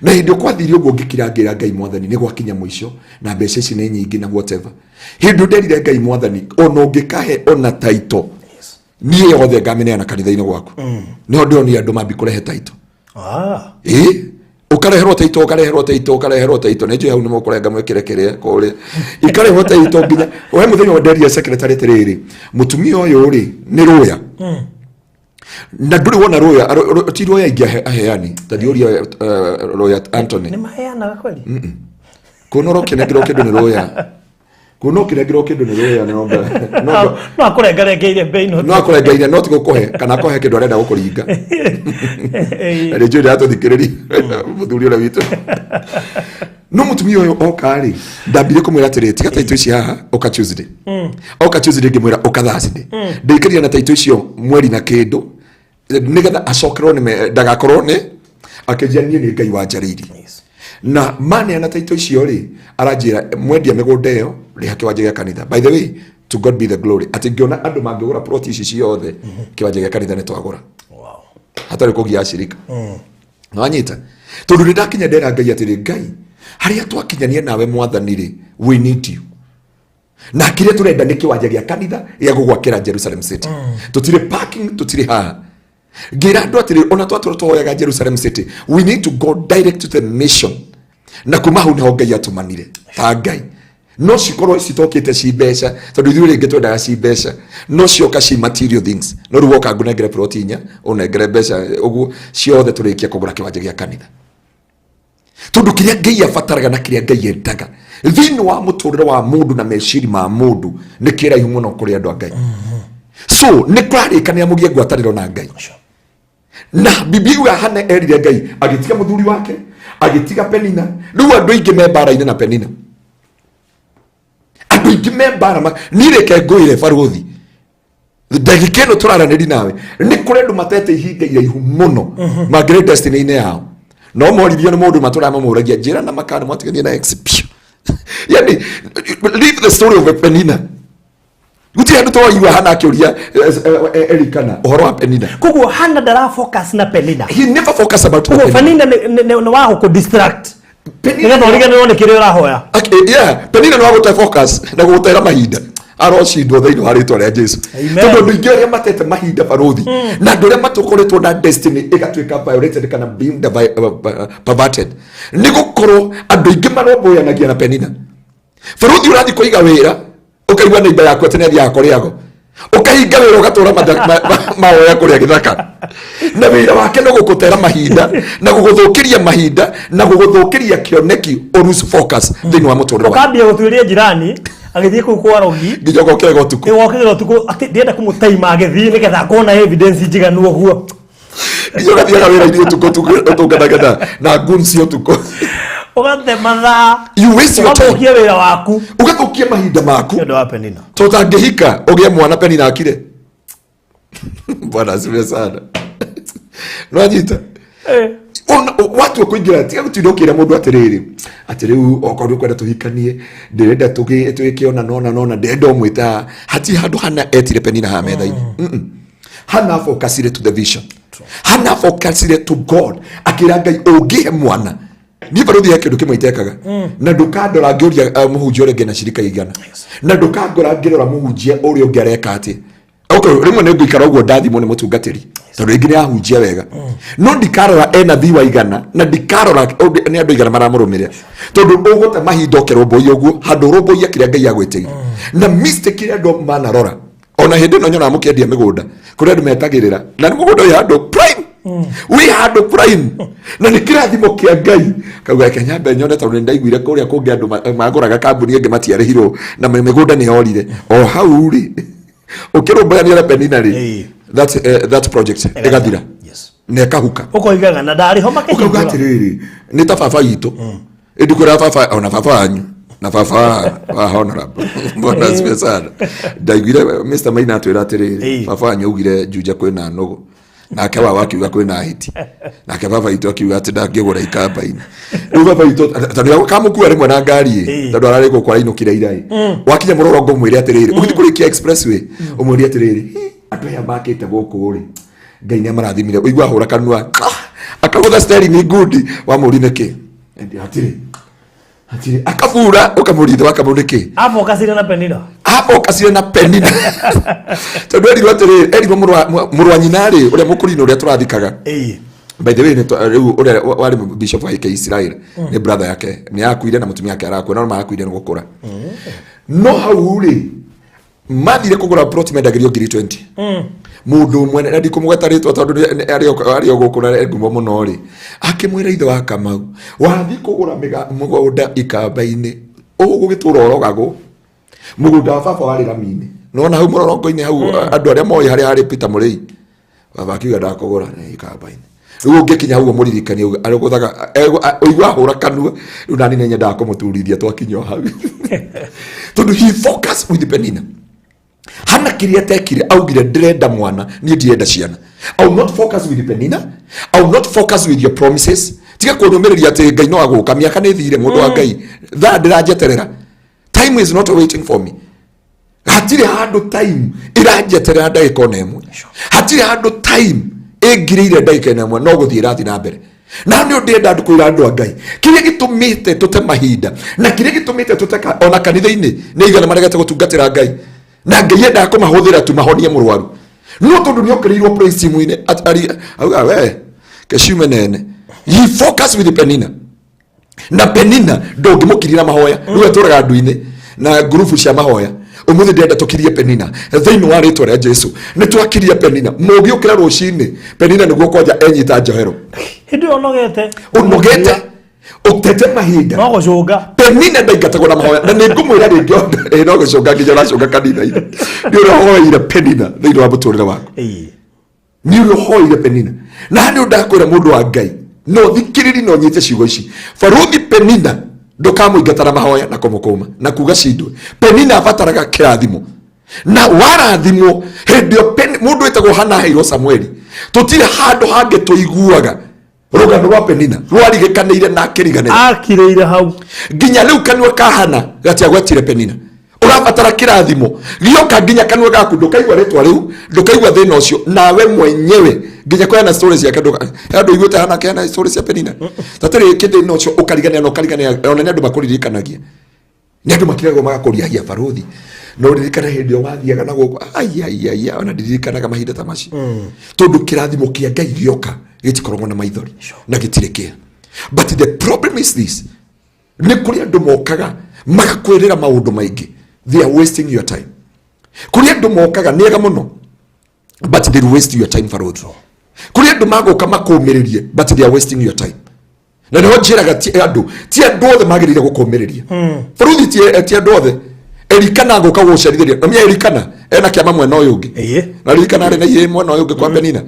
D: Na hĩndĩ ĩyo kwathire ũguo ngĩkira ngĩra Ngai mwathani nĩ gwakinya mũico na mbeca ici nĩ nyingĩ na whatever. Hĩndĩ ĩyo nderire Ngai mwathani ona ũngĩkahe ona taito niĩ yothe ngamĩneana kanitha-inĩ gwaku. Nĩho ndĩronire andũ mambi kũrehe taito. Ĩ ũkareherwo taito, ũkareherwo taito, ũkareherwo taito, nĩ njũĩ hau nĩ mũkũrenga mwĩkĩre kĩrĩa kũrĩa ikarehwo taito nginya we mũthenya ũmwe nderire secretary atĩrĩrĩ, mũtumia ũyũ rĩ nĩ rũya na ndũrĩ wona rũya, ti rũya ingĩ aheani ta thiũria, rũya Anthony.
E: Nĩ maheanaga kweli?
D: Kuona ũrokĩnengerwo kĩndũ nĩ rũya, kuona ũkĩnengerwo kĩndũ nĩ rũya
E: No akũrengarengeire mbei no
D: no akũrengeire no ti gũkũhe kana akũhe kĩndũ arenda gũkũringa. Na nĩ njũĩ ndĩratũthikĩrĩria mũthuri ũrĩa witũ. No mũtumia ũyũ oka rĩ, ndambire kũmwĩra atĩrĩ, tiga taito ici haha, ũka Tuesday. Oka Tuesday ngĩmwĩra ũka Thursday. Ndĩikarire na taito icio mweri na kĩndũ nĩgetha acokerwo nĩ ndagakorwo nĩ akĩnjia niĩ nĩ Ngai wanjarĩirie. Na maneana taito icio rĩ, aranjĩra mwendia mĩgũnda ĩyo rĩha kĩwanja gĩa kanitha. By the way, to God be the glory, atĩ ngĩona andũ mangĩgũra plot ici ciothe, kĩwanja gĩa kanitha nĩ twagũra. Hatarĩ kũgia acirika. Nwanyita tondũ nĩ ndakinya ndera Ngai atĩrĩ, Ngai Harĩa twakinyania nawe mwathani rĩ, we need you. Na kĩrĩa tũrenda nĩ kĩwanja gĩa kanitha gĩa gũgwakĩra Jerusalem City. Tũtirĩ parking, tũtirĩ haha. Ngĩra andũ atĩrĩ, ona twatũra tũhoyaga Jerusalem City, we need to go direct to the mission. Na kuma hau nĩho Ngai atũmanire ta Ngai. No cikorwo citokĩte ci mbeca, tondũ ithuĩ rĩngĩ twendaga ci mbeca, no cioka ci material things. No rĩu woka ngũnengere plot inya, ũnengere mbeca ũguo ciothe tũrĩkie kũgũra kĩwanja gĩa kanitha. Tondũ kĩrĩa Ngai abataraga na kĩrĩa Ngai endaga thĩinĩ wa mũtũrĩre wa mũndũ na meciria ma mũndũ nĩ kĩraihu mũno kũrĩ andũ a Ngai. So nĩ kũrarĩkanĩra mũgĩe ngwatanĩro na Ngai. Na Biblia yugaga Hana erire Ngai agĩtiga mũthuri wake, agĩtiga Penina. Rĩu andũ aingĩ me mbara-inĩ na Penina, andũ aingĩ me mbara niĩ reke ngwĩre barũthi, ndagĩka ĩno tũraranĩri nawe nĩ kũrĩ andũ matete ihinda iraihu mũno mangĩrĩ destiny-inĩ yao, no moririo nĩ mũndũ matũra mamũragia njĩra na makana mwatiganie na ex piũ. Yani leave the story of Penina. Gũtirĩ andũ twaigua Hana akĩũria Elikana ũhoro wa Penina.
E: Koguo Hana ndara focus na Penina.
D: He never focus about
E: Koguo
D: Penina.
E: Penina nĩ wa gũkũ distract
D: Penina
E: nĩgetha ũriganĩrwo nĩ kĩrĩa ũrahoya.
D: Okay, yeah, Penina nĩ wa gũte focus na gũgũtera mahinda, arocindwo thĩinĩ wa rĩtwa rĩa Jesu.
E: Amen.
D: Tondũ andũ aingĩ arĩa matete mahinda barũthi na andũ arĩa matũkoretwo na destiny ĩgatuĩka violated kana being perverted nĩ gũkorwo andũ aingĩ maromboyanagia na Penina. Barũthi, ũrathiĩ kũiga wĩra, ũkaigua neighbor yaku atĩ nĩ athiaga kũrĩago, ũkahinga wĩra, ũgatũra mahoya kũrĩa gĩthaka, na wĩra wake no gũkũtera mahinda na gũgũthũkĩria mahinda na gũgũthũkĩria kĩoneki, o lose focus thĩinĩ wa mũtũrĩre waku.
E: Ũkambia gũtuĩria njirani agĩthiĩ kũu kwa rogi.
D: Nginya ũgokĩraga ũtukũ.
E: Wokĩra ũtukũ atĩ ndĩrenda kũmũtaima agĩthiĩ nĩgetha akona evidence njiganu ũguo.
D: Nginya ũgathiaga wĩra-inĩ ũtukũ ũtũnganaga na goons ũtukũ.
E: Ũgate mathaa.
D: You waste your time.
E: Ũgathũkia wĩra waku.
D: Ũgathũkia mahinda maku.
E: Nĩ ũndũ wa Penina.
D: To ũtangĩhika ũgĩe mwana Penina akire. Bwana asifiwe sana. Nwanyita? Watua kũingĩra, tiga gũtinda ũkĩra mũndũ atĩrĩrĩ, atĩ rĩu okorwo nĩ ũkwenda tũhikanie, ndĩrenda twĩke ona nona nona, ndĩrenda ũmwĩte haha. Hatirĩ handũ Hana etire Penina haha metha-inĩ. Hana focusire to the vision. Hana focusire to God, akĩra Ngai, ũngĩhe mwana niĩ barũthi, he kĩndũ kĩmwe itekaga, na ndũkandora ngĩũria mũhunjia ũrĩa ũngĩ na cirika igana, na ndũkangora ngĩrora mũhunjia ũrĩa ũngĩ areka atĩ. Okay, rĩmwe nĩ ngũikara ũguo ndathimwo nĩ mũtungatĩri, tondũ rĩngĩ nĩ ahunjia wega, no ndikarora ena thiwa igana, na ndikarora nĩ andũ igana maramũrũmĩrĩra, tondũ ũgũte mahinda ũkĩrũmbũiya ũguo handũ ũrũmbũiya kĩrĩa Ngai agwĩtĩire. Na mistake ĩrĩa andũ manarora, ona hĩndĩ ĩno nyonaga mũkĩendia mĩgũnda, kũrĩ andũ metagĩrĩra na nĩ mũgũnda wĩ handũ prime, wĩ handũ prime, na nĩ kĩrathimo kĩa Ngai, kauga reke nyambe nyone, tondũ nĩ ndaiguire kũrĩa kũngĩ andũ magũraga kambuni ĩngĩ matiarĩhirwo na mĩgũnda nĩ yorire o hau rĩ, ũkĩrũmbũyania na Penina rĩ, that project ĩgathira na ĩkahuka.
E: Ũkoigaga na ndarĩ ho
D: ũkauga
E: makĩhingũra.
D: Atĩrĩrĩ, nĩ ta baba witũ, ĩndĩ kwĩra baba, ona baba wanyu na baba wa honorable, bwana asifiwe sana, ndaiguire Mr Maina atwĩra atĩrĩrĩ, baba wanyu augire Juja kwĩna nũgũ, nake wawa akiuga kwĩna hiti, nake baba witũ akiuga atĩ ndangĩgũra ikamba-inĩ. Rĩu baba witũ tondũ kamũkua rĩmwe na ngari ĩ, tondũ ararĩ gũkũ arainũkire ira ĩ, wakinya mũrorongo ũmwĩre atĩrĩrĩ, ũgĩthiĩ kũrĩkia expressway ũmwĩre atĩrĩrĩ, "Hi, andũ aya makĩte gũkũ rĩ, Ngai nĩ amarathimire." Ũigua ahũra kanua, akagũtha steering ngundi, wamũri nĩkĩ? Ĩndĩ hatirĩ, hatirĩ, akabura, ũkamũria ithe wakamũ nĩkĩ.
E: Afocusire na Penina.
D: Afocusire na Penina, tondũ erirwo atĩrĩrĩ, erirwo mũrũ wa nyina rĩ, ũrĩa mũkũrinũ ũrĩa tũrathikaga. By the way, rĩu ũrĩa warĩ bishop wa AK Israel nĩ brother yake, nĩ akuire na mũtumia wake arakua, no marakuire nĩ gũkũra. No hau rĩ, mathire kũgũra plot mendagĩrio ngiri 20 mũndũ ũmwe, na ndikũmũgweta rĩtwa tondũ arĩ o gũkũ na ngumo mũno rĩ, akĩmwĩra ithe wa Kamau, wathiĩ kũgũra mũgũnda ikamba-inĩ, ũgũgĩtũra ũrogagwo. Mũgũnda wa baba warĩ rami-inĩ, nona hau mũrorongo-inĩ hau, andũ arĩa moĩ harĩa harĩ Peter Mũrĩi. Baba akiuga ndakũgũra nĩ ikamba-inĩ. Rĩu ũngĩkinya hau ũmũririkanie, arĩgũthaga ũigua ahũra kanua. Rĩu nani nĩ nyendaga kũmũturithia twakinya o hau, tondũ he focus with Penina. Hana kĩrĩa atekire, augire ndĩrenda mwana, niĩ ndirenda ciana. I will not focus with Penina. I will not focus with your promises. Tiga kũnũmĩrĩria atĩ Ngai no agũka, mĩaka nĩ thire, mũndũ wa Ngai, thaa ndĩranjeterera. Time is not waiting for me. Hatirĩ handũ time ĩranjeterera ndagĩka ona ĩmwe, hatirĩ handũ time ĩngirĩire ndagĩka ĩna ĩmwe, no gũthiĩ ĩrathiĩ na mbere. Na nä å ndärenda andå kwä ra andå a Ngai kä rä a gä tå mä te tå te mahinda na kä rä a gä tå mä te tå te ona kanitha-inä nä igana maregete gå tungatä ra Ngai na Ngai endaga kå mahå thä ra tu mahonie må rwaru no tondå nä okä rä irwo praise team-inä auga we keciume nene. He focus with Penina na Penina ndångä må kirira mahoya rä u atåraga andu-inä na ngurubu cia mahoya. Umuthi ndĩrenda tũkirie Penina thĩinĩ wa rĩtwa rĩa Jesu. Nĩ twakiria Penina. Mũngĩũkĩra rũcinĩ Penina nĩguo kwanja enyita njohero.
E: Hĩndĩ ĩyo ũnogete.
D: Ũnogete. Ũtete mahinda.
E: No gũcũnga.
D: Penina ndaingatagwo na mahoya. Na nĩ ngũmwĩra rĩngĩ no gũcũnga nginya ũracũnga kanitha-inĩ. Nĩ ũrĩa ũhoeire Penina thĩinĩ wa mũtũrĩre waku. Nĩ ũrĩa ũhoeire Penina. Na nĩ ndakwĩra mũndũ wa Ngai no thikĩrĩri no nyite ciugo ici. Baruthi Penina ndukamũingata na mahoya na kũmũkũma na kuga cindwe. Penina abataraga kĩrathimo na warathimwo hĩndĩ ĩyo mũndũ wĩtagwo Hana aheirwo Samueli. Tũtirĩ handũ hangĩ tũiguaga rũgano rwa Penina rwarigĩkanĩire na akĩriganĩra.
E: Akirĩire hau
D: nginya rĩu kanua ka Hana gatiagwetire Penina. Ũrabatara kĩrathimo gĩoka nginya kanua gaku ndũkaigua rĩtwa rĩu ndũkaigua thĩna ũcio nawe mwenyewe nginya kũheana stories ciake andũ iguĩte Hana akĩheana stories cia Penina tatarĩ kĩthĩna ũcio ũkariganĩra na ũkariganĩra ona nĩ andũ makũririkanagia nĩ andũ makiragwo magakũria hia baruthi no ririkana hĩndĩ ĩyo wathiaga na gũkũ ai ona ndiririkanaga mahinda ta macio tondũ kĩrathimo kĩa Ngai gĩoka gĩtikoragwo na maithori na gĩtirĩ kĩa. But the problem is this, nĩ kũrĩ andũ mokaga magakwĩrĩra maũndũ maingĩ. They are wasting your time. Kũrĩ andũ mokaga nĩ ega mũno but they waste your time baruthi. Kũrĩ andũ magũka makũmĩrĩrie but they are wasting your time. Na nĩho njĩraga ti andũ othe magĩrĩire gũkũmĩrĩria. Baruthi ti andũ othe. Elikana agũka gũcerithĩria na mĩa Elikana ena kĩama mwena ũyũ ũngĩ. Na ririkana arĩ na ihĩĩ mwena ũyũ ũngĩ kwa Penina.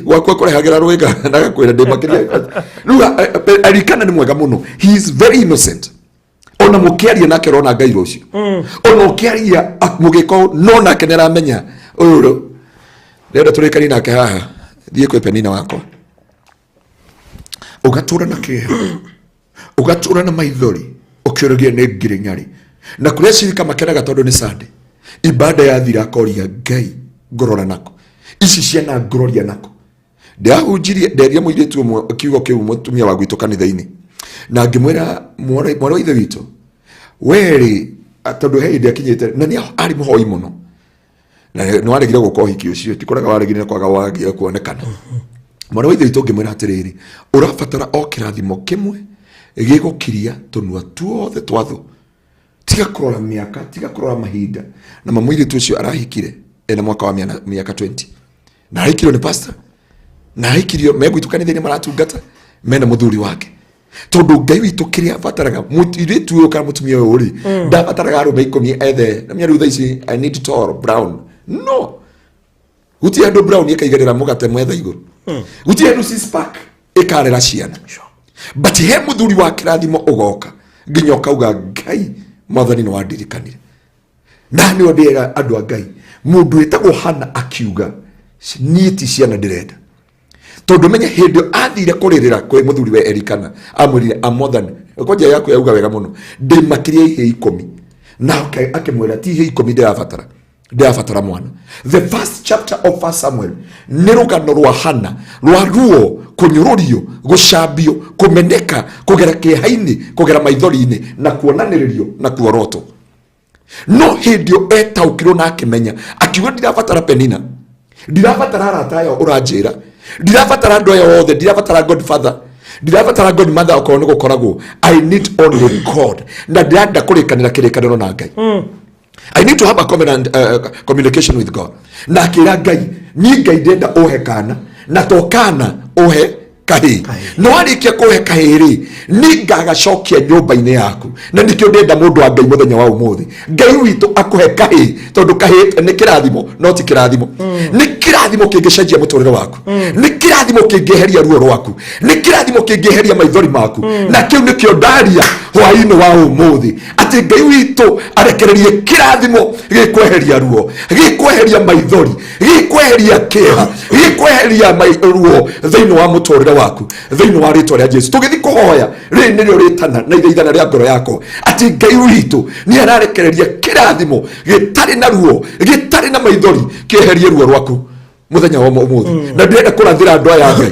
D: Gwakwa kũrehagĩra rwĩga na agakwĩra ndĩ makĩria. Rĩu Elikana nĩ mwega mũno. He is very innocent. Ona mũkĩaria nake ũrona Ngai rũciũ. Ona ũkĩaria mũgĩko no nake nĩ aramenya ũyũ rĩrĩa tũrĩkani nake haha thiĩ kwĩ Penina wakwa. Ũgatũra na kĩeha, ũgatũra na maithori ũkĩũragia nĩ ngiri nyarĩ. Na kũrĩa cirika makenaga tondũ nĩ Sunday. Ibada yathira akoria Ngai ngorora nako. Ici ciana ngororia nako. Ndahunjirie nderia mũirĩtu ũmwe kiugo kĩu mũtumia wa gwitũ kanitha-inĩ. Na ngĩmwĩra mwarĩ wa ithe witũ werĩ tondũ he hĩndĩ akinyĩte na nĩ arĩ mũhoi mũno. Na nĩ waregire gũka ũhiki ũcio ti kũrega waregire kwaga wagia kuonekana. Mwarĩ wa ithe witũ ngĩmwĩra atĩrĩrĩ ũrabatara o kĩrathimo kĩmwe gĩgũkiria tũnua tuothe twa thũ. Tiga kũrora mĩaka, tiga kũrora mahinda. Na mũirĩtu ũcio arahikire ena mwaka wa mĩaka 20. Na ahikirio nĩ pastor. Na ahikirio megwitũ kanitha-inĩ maratungata mena mũthuri wake. Tondũ Ngai witũ kĩrĩa abataraga mũirĩtu ũyũ kana mũtumia ũyũ rĩ ndabataraga arũme 10 ethe. Na mĩario thaa ici I need tall brown. No. Gũtirĩ andũ brown ĩkaigĩrĩra mũgate mwetha igũrũ. Gũtirĩ andũ six pack ĩkarera ciana. But he mũthuri wa kĩrathimo ũgoka nginya ũkauga Ngai mwathani nĩ wandirikanire. Na nĩ ndĩra andũ a Ngai mũndũ wĩtagwo Hana akiuga niĩ ti ciana ndĩrenda. Tondũ menye hĩndĩ athire kũrĩrĩra kwĩ mũthuri we Elikana amwĩrire amwathani kwanja yaku yauga wega mũno ndĩ makĩria ihĩĩ 10. Na akĩmwĩra ti ihĩĩ 10 ndĩrabatara ndĩrabatara mwana. The first chapter of 1 Samuel nĩ rũgano rwa Hana rwa ruo kũnyũrũrio gũcambio kũmeneka kũgera kĩeha-inĩ kũgera maithori-inĩ na kuonanĩrĩrio na kuorotwo. No hĩndĩ ĩyo etaũkirwo na akĩmenya akiuga ndirabatara Penina, ndirabatara arata aya ũranjĩra, ndirabatara andũ aya othe, ndirabatara godfather, ndirabatara godmother okorwo nĩ gũkoragwo. I need only God na ndĩrenda kũrĩkanĩra kĩrĩkanĩro na Ngai. I need to have a covenant, communication with God. Na akĩra Ngai niĩ Ngai ndĩrenda ũhe kana na to kana ũhe kahĩĩ. No warĩkia kũhe kahĩĩ rĩ nĩ ngagacokia nyũmba-inĩ yaku. Na nĩkĩo ndĩrenda mũndũ wa Ngai mũthenya wa ũmũthĩ Ngai witũ akũhe kahĩĩ tondũ kahĩĩ nĩ kĩrathimo no ti kĩrathimo. Nĩ kĩrathimo kĩngĩcenjia mũtũrĩre waku. Nĩ kĩrathimo kĩngĩeheria ruo rwaku. Nĩ kĩrathimo kĩngĩeheria maithori maku. Na kĩu nĩkĩo ndaria hwaĩ-inĩ wa ũmũthĩ atĩ Ngai witũ arekererie kĩrathimo gĩkweheria ruo, gĩkweheria maithori, gĩkweheria kĩeha, gĩkweheria ruo thĩinĩ wa mũtũrĩre waku thĩinĩ wa rĩtwa rĩa Jesu. Tũgĩthiĩ kũhoya rĩrĩ nĩrĩo rĩtana na ithaithana rĩa ngoro yakwa atĩ Ngai witũ nĩ ararekereria kĩrathimo gĩtarĩ na ruo gĩtarĩ na maithori kĩeherie ruo rwaku mũthenya wa ũmũthĩ. Na ndĩrenda kũrathĩra andũ aya Ngai.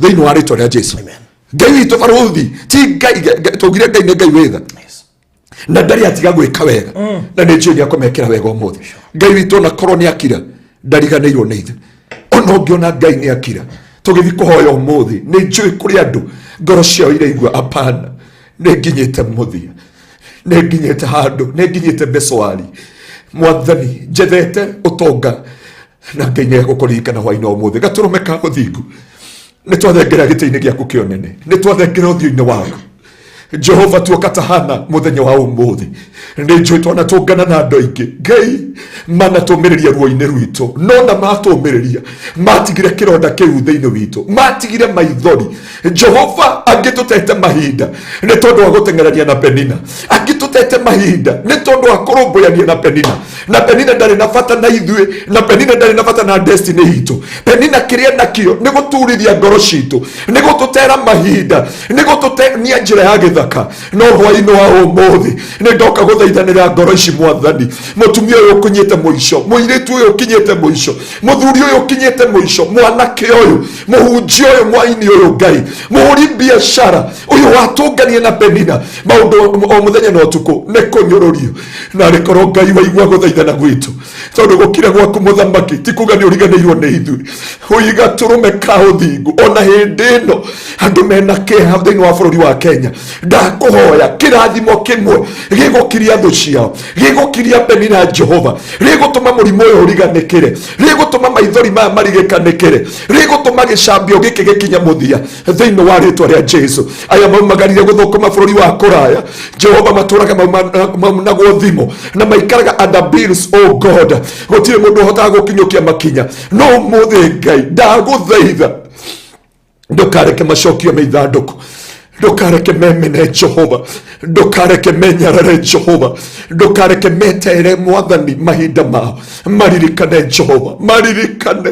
D: Thĩinĩ wa rĩtwa rĩa Jesu. Ngai witũ barũthi ti Ngai tũgire Ngai nĩ Ngai wĩtha na ndarĩ atiga gwĩka wega na nĩ njũĩ nĩakũmekĩra wega ũmũthĩ. Ngai witũ ona korwo nĩ akira ndariganĩirwo nĩ ithuĩ. Ona ũngĩona Ngai nĩ akira tũgĩthiĩ kũhoya ũmũthĩ nĩ njũĩ kũrĩ andũ ngoro ciao iraigua apana nĩ nginyĩte mũthia, nĩ nginyĩte handũ, nĩ nginyĩte mecwari. Mwathani njethete ũtonga na Ngai nĩ egũkũririkana hwaĩ-inĩ ũmũthĩ. Gatũrũme ka ũthingu nĩ twathengera gĩtĩ-inĩ gĩaku kĩa ũnene, nĩ twathengera ũthiũ-inĩ waku Jehova. Tuoka ta Hana mũthenya wa ũmũthĩ nĩ njũĩ twanatũngana na andũ aingĩ Ngai manatũmĩrĩria ruo-inĩ rwitũ, no na matũmĩrĩria matigire kĩronda kĩu thĩinĩ witũ, matigire maithori. Jehova angĩtũtete mahinda nĩ tondũ wa gũteng'erania na Penina, angĩtũtete mahinda nĩ tondũ wa kũrũmbũyania na Penina, na Penina ndarĩ na bata na ithuĩ, na Penina ndarĩ na bata na destiny itũ. Penina kĩrĩa nakĩo nĩ gũturithia ngoro citũ, nĩ gũtũtera mahinda, nĩ gũtũtenia njĩra ya gĩthaka. No hwaĩ-inĩ wa ũmũthĩ nĩ ndoka gũthaithanĩra ngoro ici Mwathani. Mũtumia ũyũ ũkinyĩte mũico, mũirĩtu ũyũ ũkinyĩte mũico, mũthuri ũyũ ũkinyĩte mũico, mwanake ũyũ, mũhunjia ũyũ, mwaini ũyũ, Ngai mũhũri biacara ũyũ watũngania na Penina maũndũ o mũthenya na ũtukũ nĩ kũnyũrũrio. Na arĩkorwo Ngai waigua gũthaithana gwitũ, tondũ gũkira gwaku mũthamaki ti kuga nĩ ũriganĩirwo nĩ ithuĩ. Ũiga tũrũme ka ũthingu ona hĩndĩ ĩno andũ mena kĩeha thĩinĩ wa bũrũri wa Kenya. Ndakũhoya kĩrathimo kĩmwe gĩgũkiria thũ ciao, gĩgũkiria Penina Jehova, gĩgũtũma mũrimũ ũyũ ũriganĩkĩre, gĩgũtũma maithori maya marigĩkanĩkĩre, gĩgũtũma gĩcambio gĩkĩ gĩkinye mũthia thĩinĩ wa rĩtwa rĩa Jesu. Aya maumagarire gũthũkũma bũrũri wa kũraya Jehova, matũraga maumanagwo thimo na maikaraga under bills. Oh God, gũtirĩ mũndũ ũhotaga gũkinyũkia makinya. No ũmũthĩ Ngai ndagũthaitha ndũkareke macokio me ithandũkũ, ndũkareke memene Jehova, ndũkareke menyarare Jehova, ndũkareke metere Mwathani mahinda mao. Maririkane Jehova, maririkane,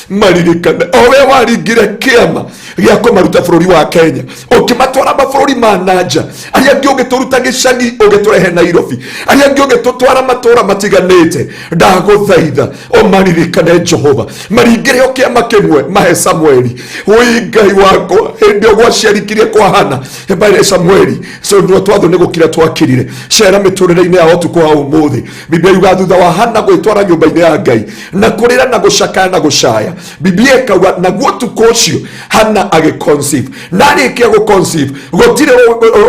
D: maririkane o we waringire kĩama gĩa kũmaruta bũrũri wa Kenya ũkĩmatwara mabũrũri ma nanja. Arĩa angĩ ũgĩtũruta gĩcagi ũgĩtũrehe Nairobi, arĩa angĩ ũgĩtũtwara matũra matiganĩte. Ndagũthaitha ũmaririkane Jehova, maringĩre o kĩama kĩmwe mahe Samueli. Wĩ Ngai wakwa, hĩndĩ ĩyo gwaciarikirie kwa Hana mbere Samueli so ndio twatho nĩ gũkira twakirire. Cera mĩtũrĩre-inĩ ya ũtukũ wa ũmũthĩ. Biblia yuga thutha wa Hana gwĩtwara nyũmba-inĩ ya Ngai na kũrĩra na gũcakaya na gũcaya, Biblia ĩkauga naguo ũtukũ ũcio Hana agĩconceive, na arĩkia gũconceive gũtirĩ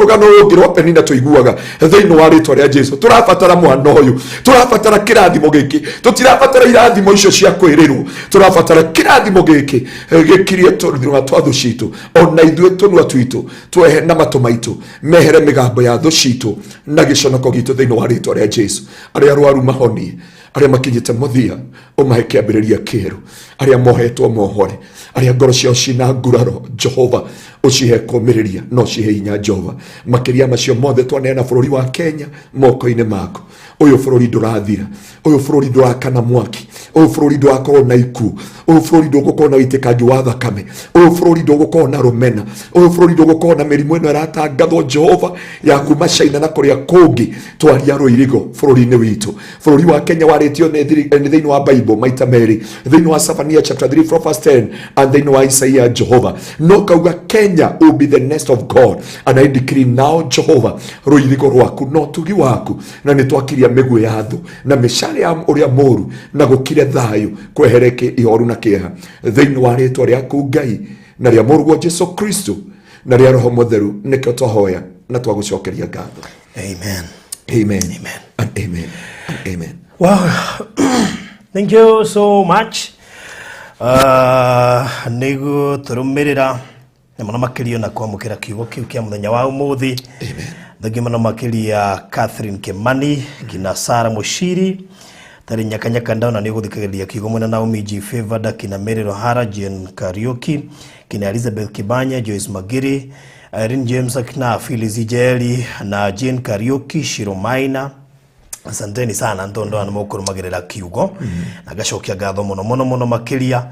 D: rũgano rũngĩ rwa Penina tũiguaga thĩinĩ wa rĩtwa rĩa Jesu. Tũrabatara mwana ũyũ, tũrabatara kĩrathimo gĩkĩ, tũtirabatara irathimo icio cia kwĩrĩrwo, tũrabatara kĩrathimo gĩkĩ gĩkirie tũnua twa thũ citũ, ona ithuĩ tũnua twitũ twehe na matũ maitũ mehere mĩgambo ya thũ citũ na gĩconoko gitũ thĩinĩ wa rĩtwa rĩa Jesu. Arĩa arwaru mahonie, arĩa makinyĩte mũthia ũmahe kĩambĩrĩria kĩerũ, arĩa mohetwo mohore, arĩa ngoro ciao cina nguraro Jehova ũcihe kũmĩrĩria na ũcihe hinya Jehova. Makĩria macio mothe twaneana bũrũri wa Kenya moko-inĩ maku. Ũyũ bũrũri ndũrathira, ũyũ bũrũri ndũrakana mwaki, ũyũ bũrũri ndũrakorwo na ikuũ, ũyũ bũrũri ndũgũkorwo na ũitĩkangi wa thakame, ũyũ bũrũri ndũgũkorwo na rũmena, ũyũ bũrũri ndũgũkorwo na mĩrimũ ĩno ĩratangathwo Jehova ya kuma China na kũrĩa kũngĩ. Twaria rũirigo bũrũri-inĩ witũ. Bũrũri wa Kenya warĩtio nĩ thĩinĩ wa Bible maita merĩ, thĩinĩ wa Zephaniah chapter 3 from verse 10 and thĩinĩ wa Isaiah Jehova, no kauga Kenya will be the nest of God, and I decree now Jehova rũirigo rwaku na ũtugi waku, na nĩ twakiria mĩguĩ ya thũ na mĩcare ya ũrĩa mũũru, na gũkire thayũ kwehereke ihoru na kĩeha thĩinĩ wa rĩtwa rĩaku Ngai na rĩa mũrũguo Jesu Kristo na rĩa Roho Mũtheru nĩkĩo twahoya na twagũcokeria ngatho.
E: Amen.
D: Amen.
E: Amen.
D: And amen. And amen.
E: Wow. Thank you so much. Nĩguo tũrũmĩrĩra na mũno makĩria na kwamũkĩra kiugo kĩu kĩa mũthenya wa ũmũthĩ. Thengiũ mũno makĩria Catherine Kimani kina Sara Mushiri tarĩ nyakanyaka ndona nĩ ũgũthikagĩrĩria kiugo mwena Naomi G Favored kina Mary Rohara, Jane Kariuki kina Elizabeth Kibanya, Joyce Magiri, Irene James na Phyllis Ijeri na Jane Kariuki Shiromaina. Asanteni sana ntondu anu mukurumagirira kiugo na ngacokia ngatho muno muno muno makiria.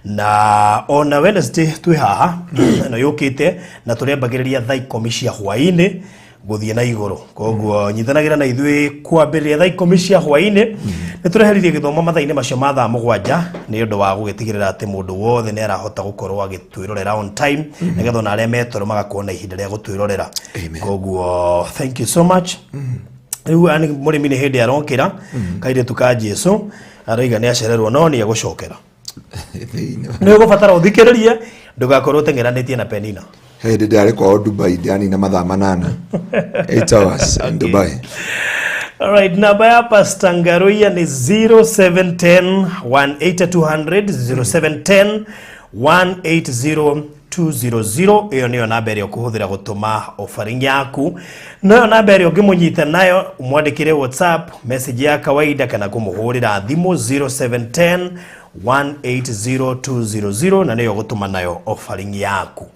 E: Na ona Wednesday twi haha ĩno yũkĩte na tũrĩambagĩrĩria thaa 10 cia hwaĩ-inĩ gũthiĩ na igũrũ, koguo nyitanagĩra na ithuĩ kwambĩrĩria thaa 10 cia hwaĩ-inĩ Nĩ tũreheririe gĩthomo mathaa-inĩ macio ma thaa 7 nĩ ũndũ wa gũgĩtigĩrĩra atĩ mũndũ wothe nĩ arahota gũkorwo agĩtwĩrorera on time, nĩgetha ona arĩa metoro magakorwo na ihinda rĩa gũtwĩrorera.
D: Amen.
E: Koguo thank you so much. Rĩu ani mũrĩmi nĩ hĩndĩ arokĩra, kairĩtu ka Jesu aroiga nĩ acererwo no nĩ egũcokera.
D: Thĩinĩ
E: Nĩ ũgũbatara ũthikĩrĩrie, ndũgakorwo ũteng'eranĩtie na Penina.
D: Hĩndĩ ndĩrarĩ kwao Dubai, ndĩranina mathaa 8, 8 hours in Dubai.
E: Alright, namba ya Pastor Ngaruiya ni 0710 18200, 0710 180 200. Ĩyo nĩyo namba ĩrĩa ũkũhũthĩra gũtũma offering yaku. Noyo namba ĩrĩa ũngĩmũnyita nayo, ũmwandĩkĩre WhatsApp message ya kawaida kana kũmũhũrĩra thimũ, 0710 180200, na nĩyo gũtũma nayo offering yaku.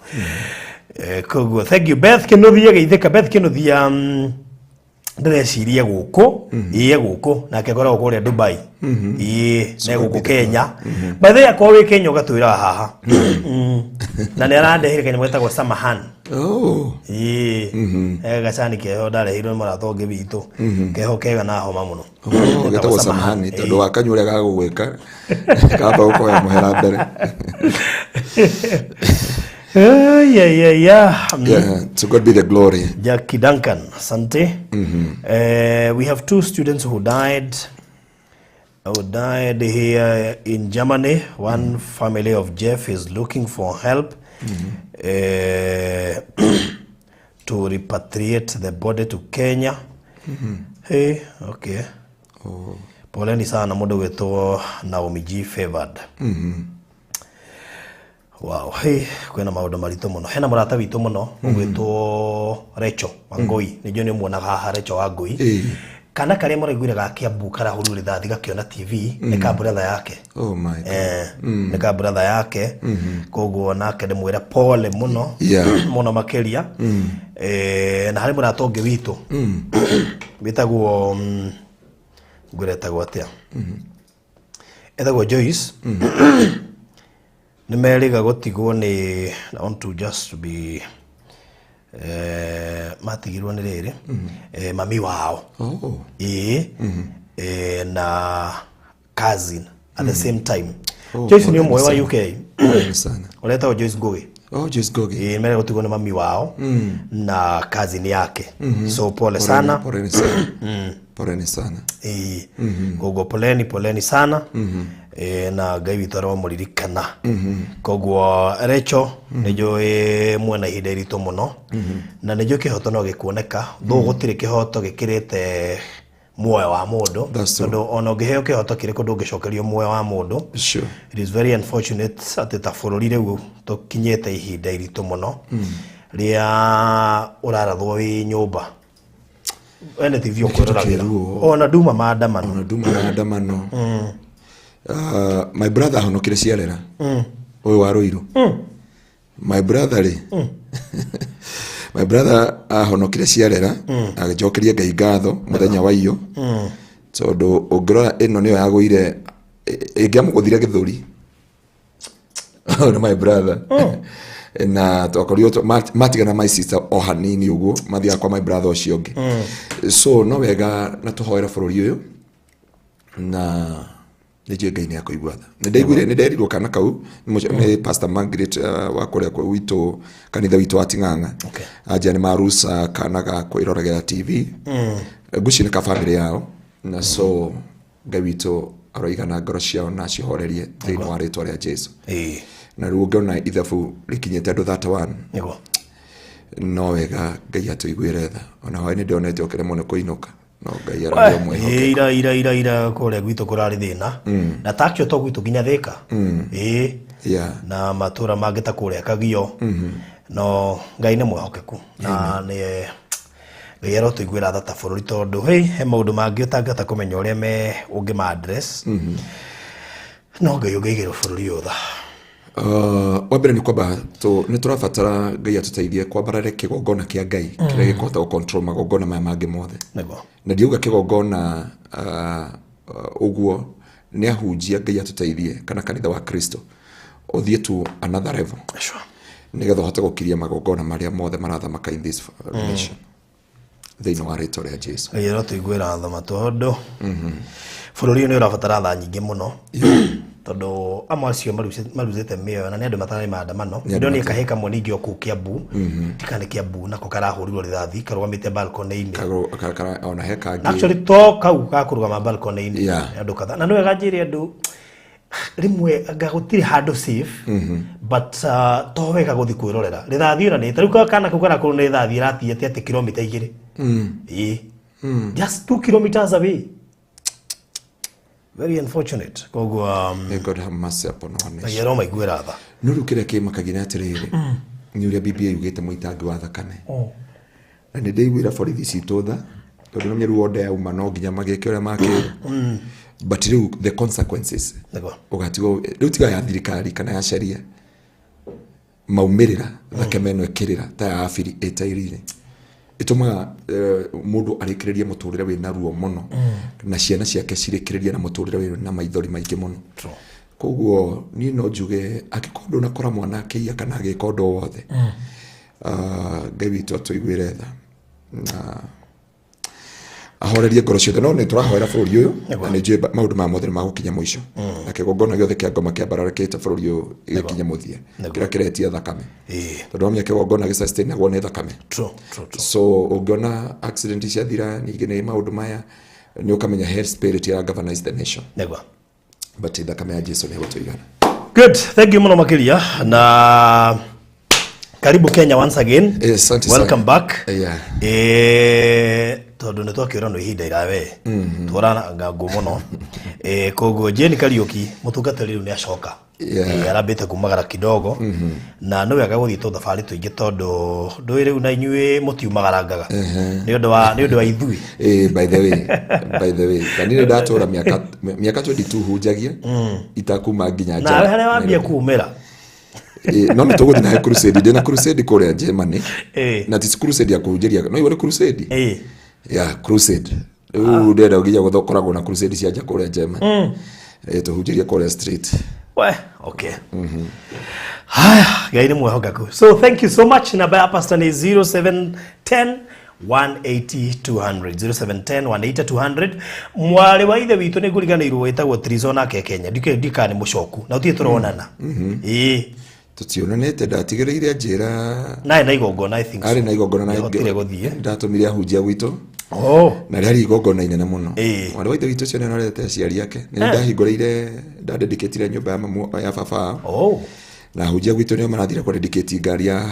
E: Koguo thank you Beth Kinuthia, geithĩka Beth Kinuthia. Ndĩreciria gũkũ, ĩĩ, gũkũ nake akoragwo kũrĩa Dubai, ĩĩ, ne gũkũ Kenya. By the way, akorwo wĩ Kenya ũgatwĩra haha. Na nĩ arandeheire kanyamũ getagwo Samahan.
D: Oh.
E: Ĩĩ, gacani keho ndareheirwo nĩ mũrata ũngĩ witũ, keho kega na homa mũno.
D: Oh, getagwo samahani tondũ wakanyua ũrĩa gagũgwĩka kamba gũkoya mũhera mbere.
E: Yeah.
D: Yeah, to God be the glory.
E: Jackie Duncan, asante. We have two students who died here in Germany. One family of Jeff is looking for help to repatriate the body to Kenya. Hey, okay. Poleni sana mũndũ gwĩtwo Naomi G Favored. Wow, hey, kwĩna maũndũ maritũ mũno. Hena mũrata witũ mũno ũgwĩtwo Recho Wangui. Nĩnjũĩ nĩ ũmuonaga haha, Recho Wangui. Kana karĩa mũraiguire ga Kiambu karahũrirwo rithathi gakĩona TV nĩ ka brother yake.
D: Oh my God.
E: Nĩ ka brother yake. Koguo nake ndĩmwĩre pole mũno mũno makĩria. Na harĩ mũrata ũngĩ witũ wĩtagwo, ngwĩra etagwo atĩa, etagwo Joyce. Nĩ merĩga gũtigwo nĩ, I want to just to be, matigirwo nĩ rĩrĩ, mami wao.
D: Oh.
E: Ĩĩ, na cousin at the same time.
D: Oh,
E: Joyce nĩ
D: poleni
E: ũmwe wa
D: sana.
E: UK.
D: Poleni sana.
E: Ũretagwo Joyce Ngugi.
D: Oh, Joyce Ngugi.
E: Ĩĩ, merĩga gũtigwo nĩ mami wao na cousin yake, so pole sana.
D: Poleni sana. Poleni sana.
E: Ĩĩ, koguo poleni, poleni sana. Na Ngai witũ aromũririkana. Koguo Recho, nĩ njũĩ mwena ihinda iritũ mũno na nĩ njũĩ kĩhoto no gĩkuoneka thũ, gũtirĩ kĩhoto gĩkĩrĩte muoyo wa mũndũ.
D: That's true.
E: Tondũ ona ũngĩheo kĩhoto kĩrĩkũ, ndũngĩcokerio muoyo wa mũndũ. It is very unfortunate atĩ ta bũrũri rĩu tũkinyĩte ihinda iritũ mũno rĩa ũrarathwo wĩ nyũmba ene TV ũkwĩroragĩra.
D: Kĩruo.
E: Ona nduma maandamano.
D: Ona nduma maandamano. My brother ahonokire ciarera ũyũ wa Rũirũ. My brother rĩ, my brother ahonokire ciarera, agĩcokeria Ngai ngatho mũthenya wa iyo, tondũ ũngĩrora ĩno nĩyo yagũire, ĩngĩamũgũthire gĩthũri. Ũyũ nĩ my brother na twakorirwo matigana my sister o hanini ũguo, mathiaga kwa my brother ũcio ũngĩ. So no wega na tũhoere bũrũri ũyũ, na nĩ njũĩ Ngai nĩ akũigua tha. Nĩ ndaiguire, nĩ nderirwo kana kau nĩ Pastor Margaret, wa kũrĩa gwitũ, kanitha witũ wa Ting'ang'a. Anjia nĩ maruca kana ga kwĩroragĩra TV, ngwĩciria nĩ ka family yao, na so Ngai witũ aroigana ngoro ciao na acihorerie thĩinĩ wa rĩtwa rĩa Jesu. Na rĩu ũngĩona ithabu rĩkinyĩte andũ 31, no wega Ngai atũiguĩre tha. Ona hwaĩ nĩ ndĩonete ũkĩremwo nĩ kũinũka, no Ngai ararĩ mwĩhokeku.
E: Ĩĩ, ira ira ira ira kũrĩa gwitũ kũrarĩ thĩna na takio to gwitũ nginya Thĩka, ĩĩ, na matũra mangĩ ta kũrĩa Kagio. No Ngai nĩ mwĩhokeku na nĩ Ngai arotũiguĩra tha ta bũrũri, tondũ hey, he maũndũ mangĩ ũtangĩhota kũmenya ũrĩa me ũngĩma address, no Ngai ũngĩigĩrwo bũrũri ũyũ tha.
D: Wa mbere nĩ kwamba nĩ tũrabatara Ngai atũteithie kwambarare kĩgongona kĩa Ngai kĩrĩa gĩkũhota gũ control magongona maya mangĩ mothe. Na ndiauga kĩgongona ũguo nĩ ahunjia. Ngai atũteithie kana kanitha wa Kristo ũthiĩ to another level, nĩgetha ũhote gũkiria magongona marĩa mothe marathamaka in this nation thĩinĩ wa rĩtwa rĩa Jesu.
E: Ngai arotũiguĩra tha tondũ Bũrũri ũyũ nĩ ũrabatara tha nyingĩ mũno, tondũ amwe acio maruzĩte mĩoyo na nĩ andũ matarĩ maandamano.
D: Nĩ andũ.
E: Ndonire kahĩĩ kamwe ningĩ o kũu Kiambu, tikana Kiambu nako karahũrirwo rithathi karũgamĩte balcony-inĩ.
D: Ona he kangĩ.
E: Actually to kau gakũrũgama balcony-inĩ. Andũ kadhaa, na nĩ wega njĩre andũ rĩmwe anga gũtirĩ handũ safe, but to wega gũthiĩ kwĩrorera rithathi ona nĩ tarĩu kana kau karakorwo nĩ rithathi ĩratiĩte atĩ kilomita 2, ĩĩ, just 2 kilometers away. Very unfortunate. Koguo
D: May God have mercy upon our nation.
E: Ngai aromaiguĩra tha.
D: No rĩu kĩrĩa kĩmakagia nĩ atĩrĩrĩ, nĩ ũrĩa BBI yugĩte mũitangi wa thakame, na nĩ ndĩiguĩra borithi citũ tha, tondũ no mĩru wonde yauma no nginya magĩke ũrĩa makĩrwo, but rĩu the consequences ũgatigwo rĩu tiga ya thirikari kana ya sheria, maumĩrĩra thakame ĩno ĩkĩrĩra ta ya abiri ĩtairire ĩtũmaga mũndũ arĩkĩrĩrie mũtũrĩre wĩna ruo mũno, na ciana ciake cirĩkĩrĩrie na mũtũrĩre wĩna maithori maingĩ mũno. Koguo niĩ no njuge angĩkorwo ndũnakora mwana akĩiya kana agĩka ũndũ o wothe, Ngai witũ atũiguĩre tha na ahorerie ngoro ciothe. No nĩ tũrahoera bũrũri ũyũ, na nĩ njũĩ maũndũ maya mothe nĩ magũkinya mũico, na kĩgongona gĩothe kĩa ngoma kĩambararĩkĩte bũrũri ũyũ gĩkinye mũthia, kĩrĩa kĩretia thakame, tondũ wamenya kĩgongona gĩsustainagwo nĩ thakame.
E: True, true, true.
D: So ũngĩona accident ciathira ningĩ nĩ maũndũ maya, nĩ ũkamenya he spirit ya governance the nation. But thakame ya Jesu nĩ ĩgũtũigana.
E: Good, thank you mũno makĩria, na karibu Kenya once again.
D: Asante sana.
E: Welcome back. Tondũ nĩ twakĩũra nĩ ihinda irawe twaranga ngũ mũno. Koguo Jane Kariuki mũtungatĩri rĩu nĩ acoka. Arambĩte kumagara kidogo, na nĩ wega gũthiĩ tũthabarĩ tũingĩ, tondũ ndũĩ rĩu na inyuĩ mũtiumagarangaga nĩ ũndũ wa ithuĩ.
D: By the way na niĩ ndatũra mĩaka 22 hunjagia itakuma nginya nja.
E: Nawe harĩa wambia kumĩra.
D: No nĩ tũgũthiĩ nawe crusade, ndĩna crusade kũrĩa Germany. Na ti crusade ya kũhunjĩria, no iwe nĩ crusade ya crusade. Rĩu ndĩrenda nginya gũkoragwo na crusade cia nja kũrĩa Germany. Tũhunjĩrie kũrĩa street.
E: We, okay. Haya, Ngai nĩ mwehokeku. So thank you so much. Namba ya pastor ni 0710 180 200, 0710 180 200. Mwarĩ wa ithe witũ nĩ ngũriganĩirwo wĩtagwo Trizo nake Kenya. Ndikana nĩ mũcoku na ũtirĩ tũronana. Ĩĩ.
D: Tũtionanĩte, ndatigĩrĩire njĩra.
E: Naye na igongona, I think so.
D: Arĩ na igongona na
E: Ndĩhotire gũthiĩ.
D: Ndatũmire ahunjia gwitũ. Na rĩarĩ igongona inene mũno. Mwarĩ wa ithe witũ ũcio nĩarorete aciari ake, nĩ ndahingũrĩire, ndadedicatire nyũmba ya mamu ya baba wao. Na ahunjia gwitũ nĩo marathire kũdedicate ngari ya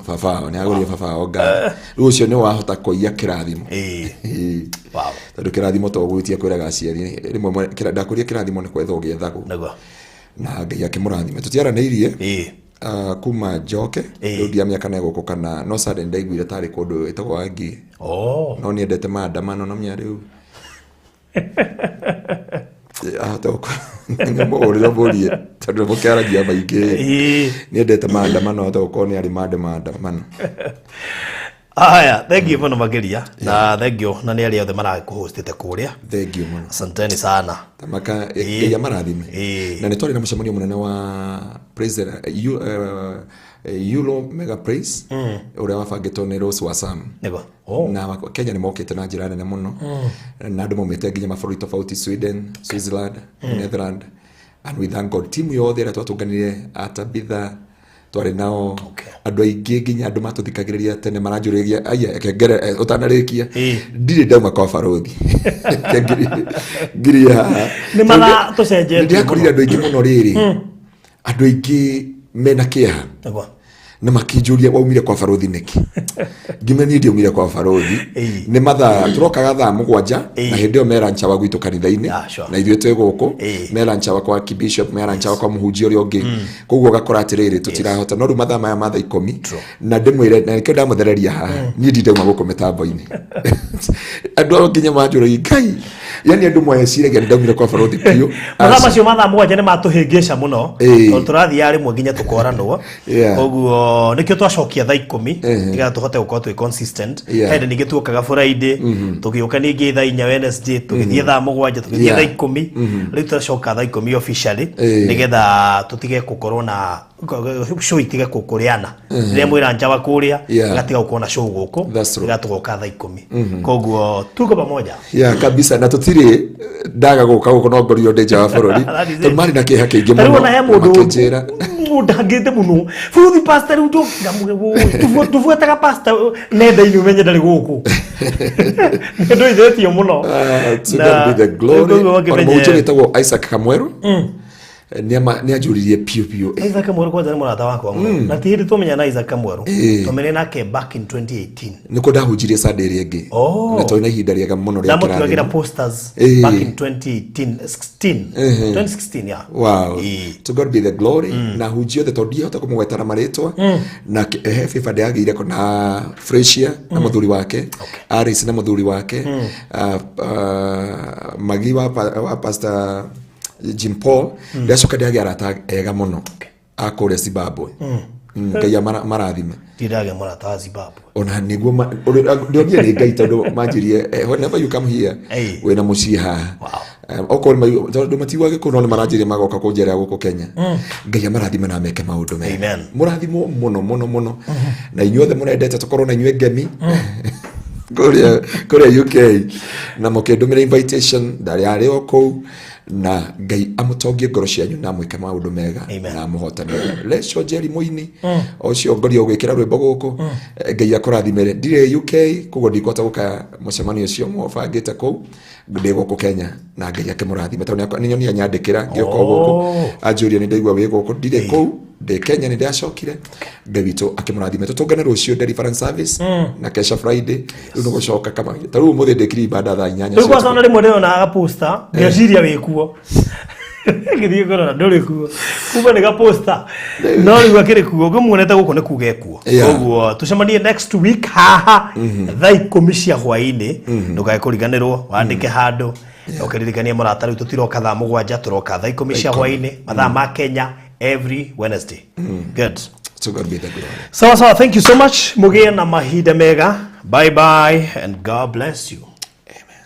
D: baba wao, nĩ agũrire baba wao ngari. Rĩu ũcio nĩ wahota kũiya kĩrathimo. Tondũ kĩrathimo to gwĩtia kwĩraga aciari rĩmwe, ndakũria kĩrathimo nĩ kwetha ũgĩethagwo. Na Ngai akĩmũrathima. Tũtiaranĩirie kuma njoke. Rĩu ndiamenya kana egũkũ kana no sudden ndaiguire tarĩ kũndũ ĩtagwo Wangi. No niendete maandamano, no menya rĩu ahota gũkorwo nĩmũhũrĩre mũrie, tondũ mũkĩaragia maingĩ. Niendete maandamano, ahota gũkorwo nĩ arĩ maandamano.
E: Haya, thank you mũno makĩria, na thank you na nĩ arĩa othe marakũhostĩte kũrĩa.
D: Thank you mũno.
E: Asanteni sana.
D: Tamaka Ngai amarathime. Na nĩ twarĩ na mũcemanio mũnene wa president Euro Mega Praise ũrĩa wabangĩtwo nĩ Rose wa Sam. Na Kenya nĩ mokĩte na njĩra nene mũno, na andũ maumĩte nginya mabũrũri tofauti, Sweden, Switzerland, Netherland, and we thank God timu yothe ĩrĩa twatũnganire, atabitha twarĩ nao, andũ aingĩ, nginya andũ matũthikagĩrĩria tene maranjũrĩria aya kengere ũtanarĩkia. Ndirĩ ndauma kwa barothi. Reke ngirie haha.
E: Nĩ maratũcenjetie.
D: Nĩ ndĩrakorire andũ aingĩ mũno rĩrĩ, andũ aingĩ mena kĩeha na makĩnjũria waumire kwa barothi nĩkĩ. Ngĩmenya niĩ ndiaumire kwa barothi. Nĩ mathaa tũrokaga thaa 7, na hĩndĩ ĩyo mera nchawa gwitũ kanitha-inĩ. Na ithuĩ twĩ gũkũ, mera nchawa kwa kibishop, mera nchawa kwa mũhunjia ũrĩa ũngĩ, koguo ũgakora atĩrĩrĩ tũtirahota. No rĩu mathaa maya ma thaa 10, na ndĩmwĩre na nĩkĩo ndamũthereria haha, niĩ ndindauma gũkũ mĩtambo-inĩ. Andũ ao nginya manjũragia Ngai, yani andũ mweciragia nĩ ndaumire kwa barothi biũ.
E: Mathaa macio ma thaa 7 nĩ matũhĩngĩca mũno, tondũ tũrathiaga rĩmwe nginya tũkoranwo. Koguo Koguo nikio twacokia thaa 10 nigetha tuhote gukorwo twi consistent. Hende ningĩ tuokaga Friday, tũgĩũka ningĩ thaa 4 Wednesday, tũgĩthiĩ thaa 7, tũgĩthiĩ thaa 10. Rĩu twacoka thaa 10 officially nigetha tũtige gũkorwo na show itige kũrĩana. Rĩrĩa mwĩra njawa kũrĩa gatiga gũkorwo na show gũkũ, nigetha tũgoka thaa 10. Koguo tuko pamoja.
D: Yeah, kabisa. Na tũtirĩ ndaga gũka gũkũ no ngorirwo ndĩ nja wa bũrũri tondũ marĩ na kĩeha kĩingĩ
E: mũno.
D: Tarĩu ona
E: he mũndũ ndangĩte mũno bũrũthi pastor rĩu tũbuataga pastor nenda-inĩ ũmenye ndarĩ gũkũ. Nĩ ndũithĩtio mũno.
D: To God be the glory. Ona mũhunjia wĩtagwo Isaac Kamweru nĩ anjũririe piũ piũ.
E: Isaac Kamweru kwanja nĩ mũrata wakwa mũno. Na ti hĩndĩ twamenya na Isaac Kamweru. Twamenyire nake back in 2018.
D: Nĩkuo ndahunjirie Sunday ĩrĩa ĩngĩ. Na twarĩ na ihinda rĩega mũno rĩa
E: kĩrathimo. Ndamũtwagĩra posters back in 2016, yeah.
D: Wow. To God be the glory. Na hunjia othe tondũ ndiahota kũmũgweta na marĩtwa. Na he favor ndĩagĩire na Fresia na mũthuri wake, Aris na mũthuri wake, Magi wa Pastor Jim Paul. Ndacoka ndĩagĩa arata ega mũno a kũrĩa Zimbabwe. Ngai amarathime.
E: Ndĩragĩa mũrata wa Zimbabwe.
D: Ona nĩguo ndionire nĩ Ngai tondũ manjirie whenever you come here wĩna mũciĩ haha. Okorwo tondũ matiugaga Gĩkũyũ no nĩ maranjirie magoka kũnjerera gũkũ Kenya. Ngai amarathime na ameke maũndũ mega. Mũrathimwo mũno mũno mũno. Na inyuothe mũrendete tũkorwo na inyuĩ ngemi kũrĩa UK na mũkĩndũmĩra invitation ndarĩ arĩ o kũu. Na Ngai amũtongie ngoro cianyu na amwĩke maũndũ mega na amũhotanĩre. Leco Njeri mũini ũcio ngorio gwĩkĩra rwĩmbo gũkũ. Ngai akũrathimĩre. Ndirĩ UK koguo ndikũhota gũka mũcemanio ũcio mũbangĩte kũu, ndĩ gũkũ Kenya na Ngai akĩmũrathime tondũ nĩ nyonia nyandĩkĩra ngĩũka gũkũ anjũria nĩ ndaigua wĩ gũkũ. Ndirĩ kũu, ndĩ Kenya, nĩ ndacokire. Ngai witũ akĩmũrathime. Tũtũngane rũciũ deliverance service na kesha Friday. Rĩu nĩ gũcoka kama ta rĩu ũmũthĩ ndĩkire ibada thaa 8.
E: Rĩu kwanza ona rĩmwe ndĩronaga poster ngeciria wĩ kuo. Ngĩthiĩ kũrora ndũrĩ kuo. Kumbe nĩ gaposter. No rĩu akĩrĩ kuo, ngĩmuonete gũkũ nĩ kuga ekuo. Koguo tũcemanie next week haha thaa 10 cia hwaĩ-inĩ. Ndũkae kũriganĩrwo, wandĩke handũ. Ũkĩririkanie mũrata rĩu tũtiroka thaa 7, tũroka thaa 10 cia hwaĩ-inĩ, mathaa ma Kenya every Wednesday. Good.
D: To God be the glory.
E: Sawa sawa, thank you so much. Mũgĩe na mahinda mega. Bye bye and God bless you.
A: Amen.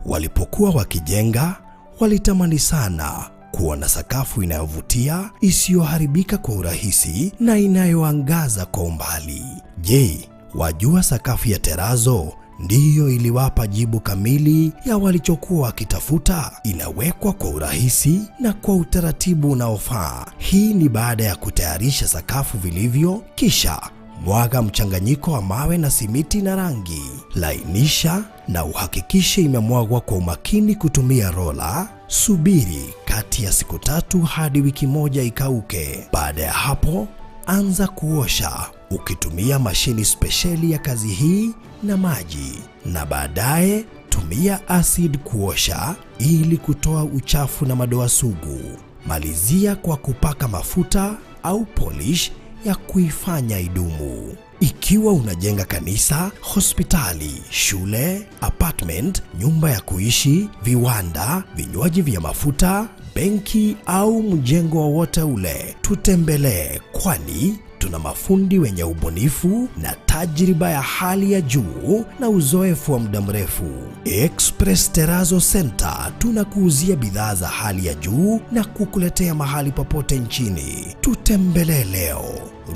A: Walipokuwa wakijenga, walitamani sana kuona sakafu inayovutia, isiyoharibika kwa urahisi na inayoangaza kwa umbali. Je, wajua sakafu ya terazo ndiyo iliwapa jibu kamili ya walichokuwa wakitafuta? Inawekwa kwa urahisi na kwa utaratibu unaofaa. Hii ni baada ya kutayarisha sakafu vilivyo, kisha mwaga mchanganyiko wa mawe na simiti na rangi. Lainisha na uhakikishe imemwagwa kwa umakini kutumia rola. Subiri kati ya siku 3 hadi wiki 1 ikauke. Baada ya hapo, anza kuosha ukitumia mashini spesheli ya kazi hii na maji, na baadaye tumia acid kuosha ili kutoa uchafu na madoa sugu. Malizia kwa kupaka mafuta au polish ya kuifanya idumu. Ikiwa unajenga kanisa, hospitali, shule, apartment, nyumba ya kuishi, viwanda, vinywaji vya mafuta, benki au mjengo wowote ule, tutembelee, kwani tuna mafundi wenye ubunifu na tajriba ya hali ya juu na uzoefu wa muda mrefu. Express Terrazzo Center tunakuuzia bidhaa za hali ya juu na kukuletea mahali popote nchini. Tutembelee leo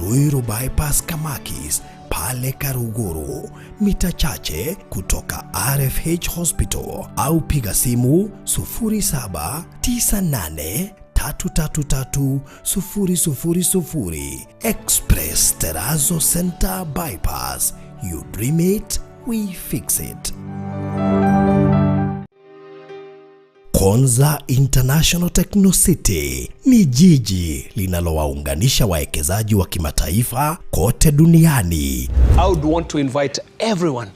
A: Ruiru Bypass Kamakis pale Karuguru, mita chache kutoka RFH Hospital, au piga simu 0798 333 000. Express Terrazzo Center Bypass. You dream it, we fix it. Konza International Techno City ni jiji linalowaunganisha wawekezaji wa kimataifa kote duniani.
B: I would want to invite everyone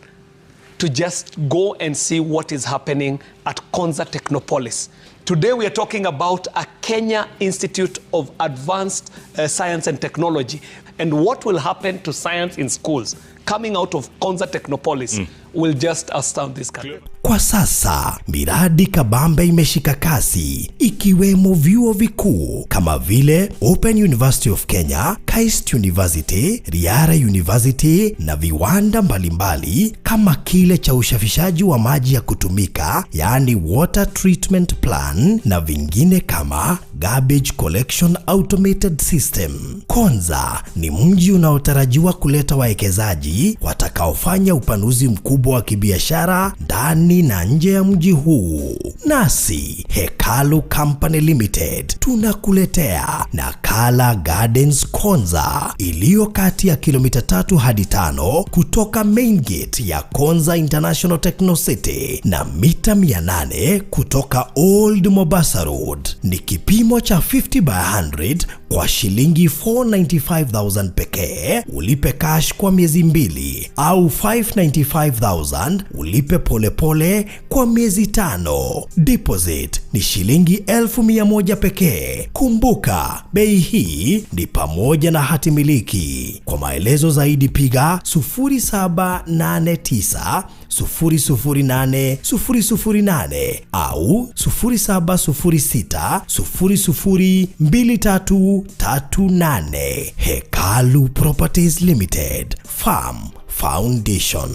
B: to just go and see what is happening at Konza Technopolis. Today we are talking about a Kenya Institute of Advanced Science and Technology and what will happen to science in schools coming out of Konza Technopolis will just astound this country.
A: Kwa sasa miradi kabambe imeshika kasi ikiwemo vyuo vikuu kama vile Open University of Kenya, KAIST University, Riara University na viwanda mbalimbali kama kile cha usafishaji wa maji ya kutumika, yaani water treatment plant, na vingine kama garbage collection automated system. Konza ni mji unaotarajiwa kuleta wawekezaji watakaofanya upanuzi mkubwa wa kibiashara ndani na nje ya mji huu. Nasi Hekalu Company Limited tunakuletea Nakala Gardens Konza iliyo kati ya kilomita 3 hadi 5 kutoka main gate ya Konza International Techno City na mita 800 kutoka Old Mombasa Road. Ni kipimo cha 50 by 100 kwa shilingi 495,000 pekee, ulipe cash kwa miezi 2, au 595,000 ulipe polepole kwa miezi 5. Deposit ni shilingi 100,000 pekee. Kumbuka, bei hii ni pamoja na hati miliki. Kwa maelezo zaidi piga 0789 008 008 au 0706 002338. Hekalu Properties Limited, Farm Foundation.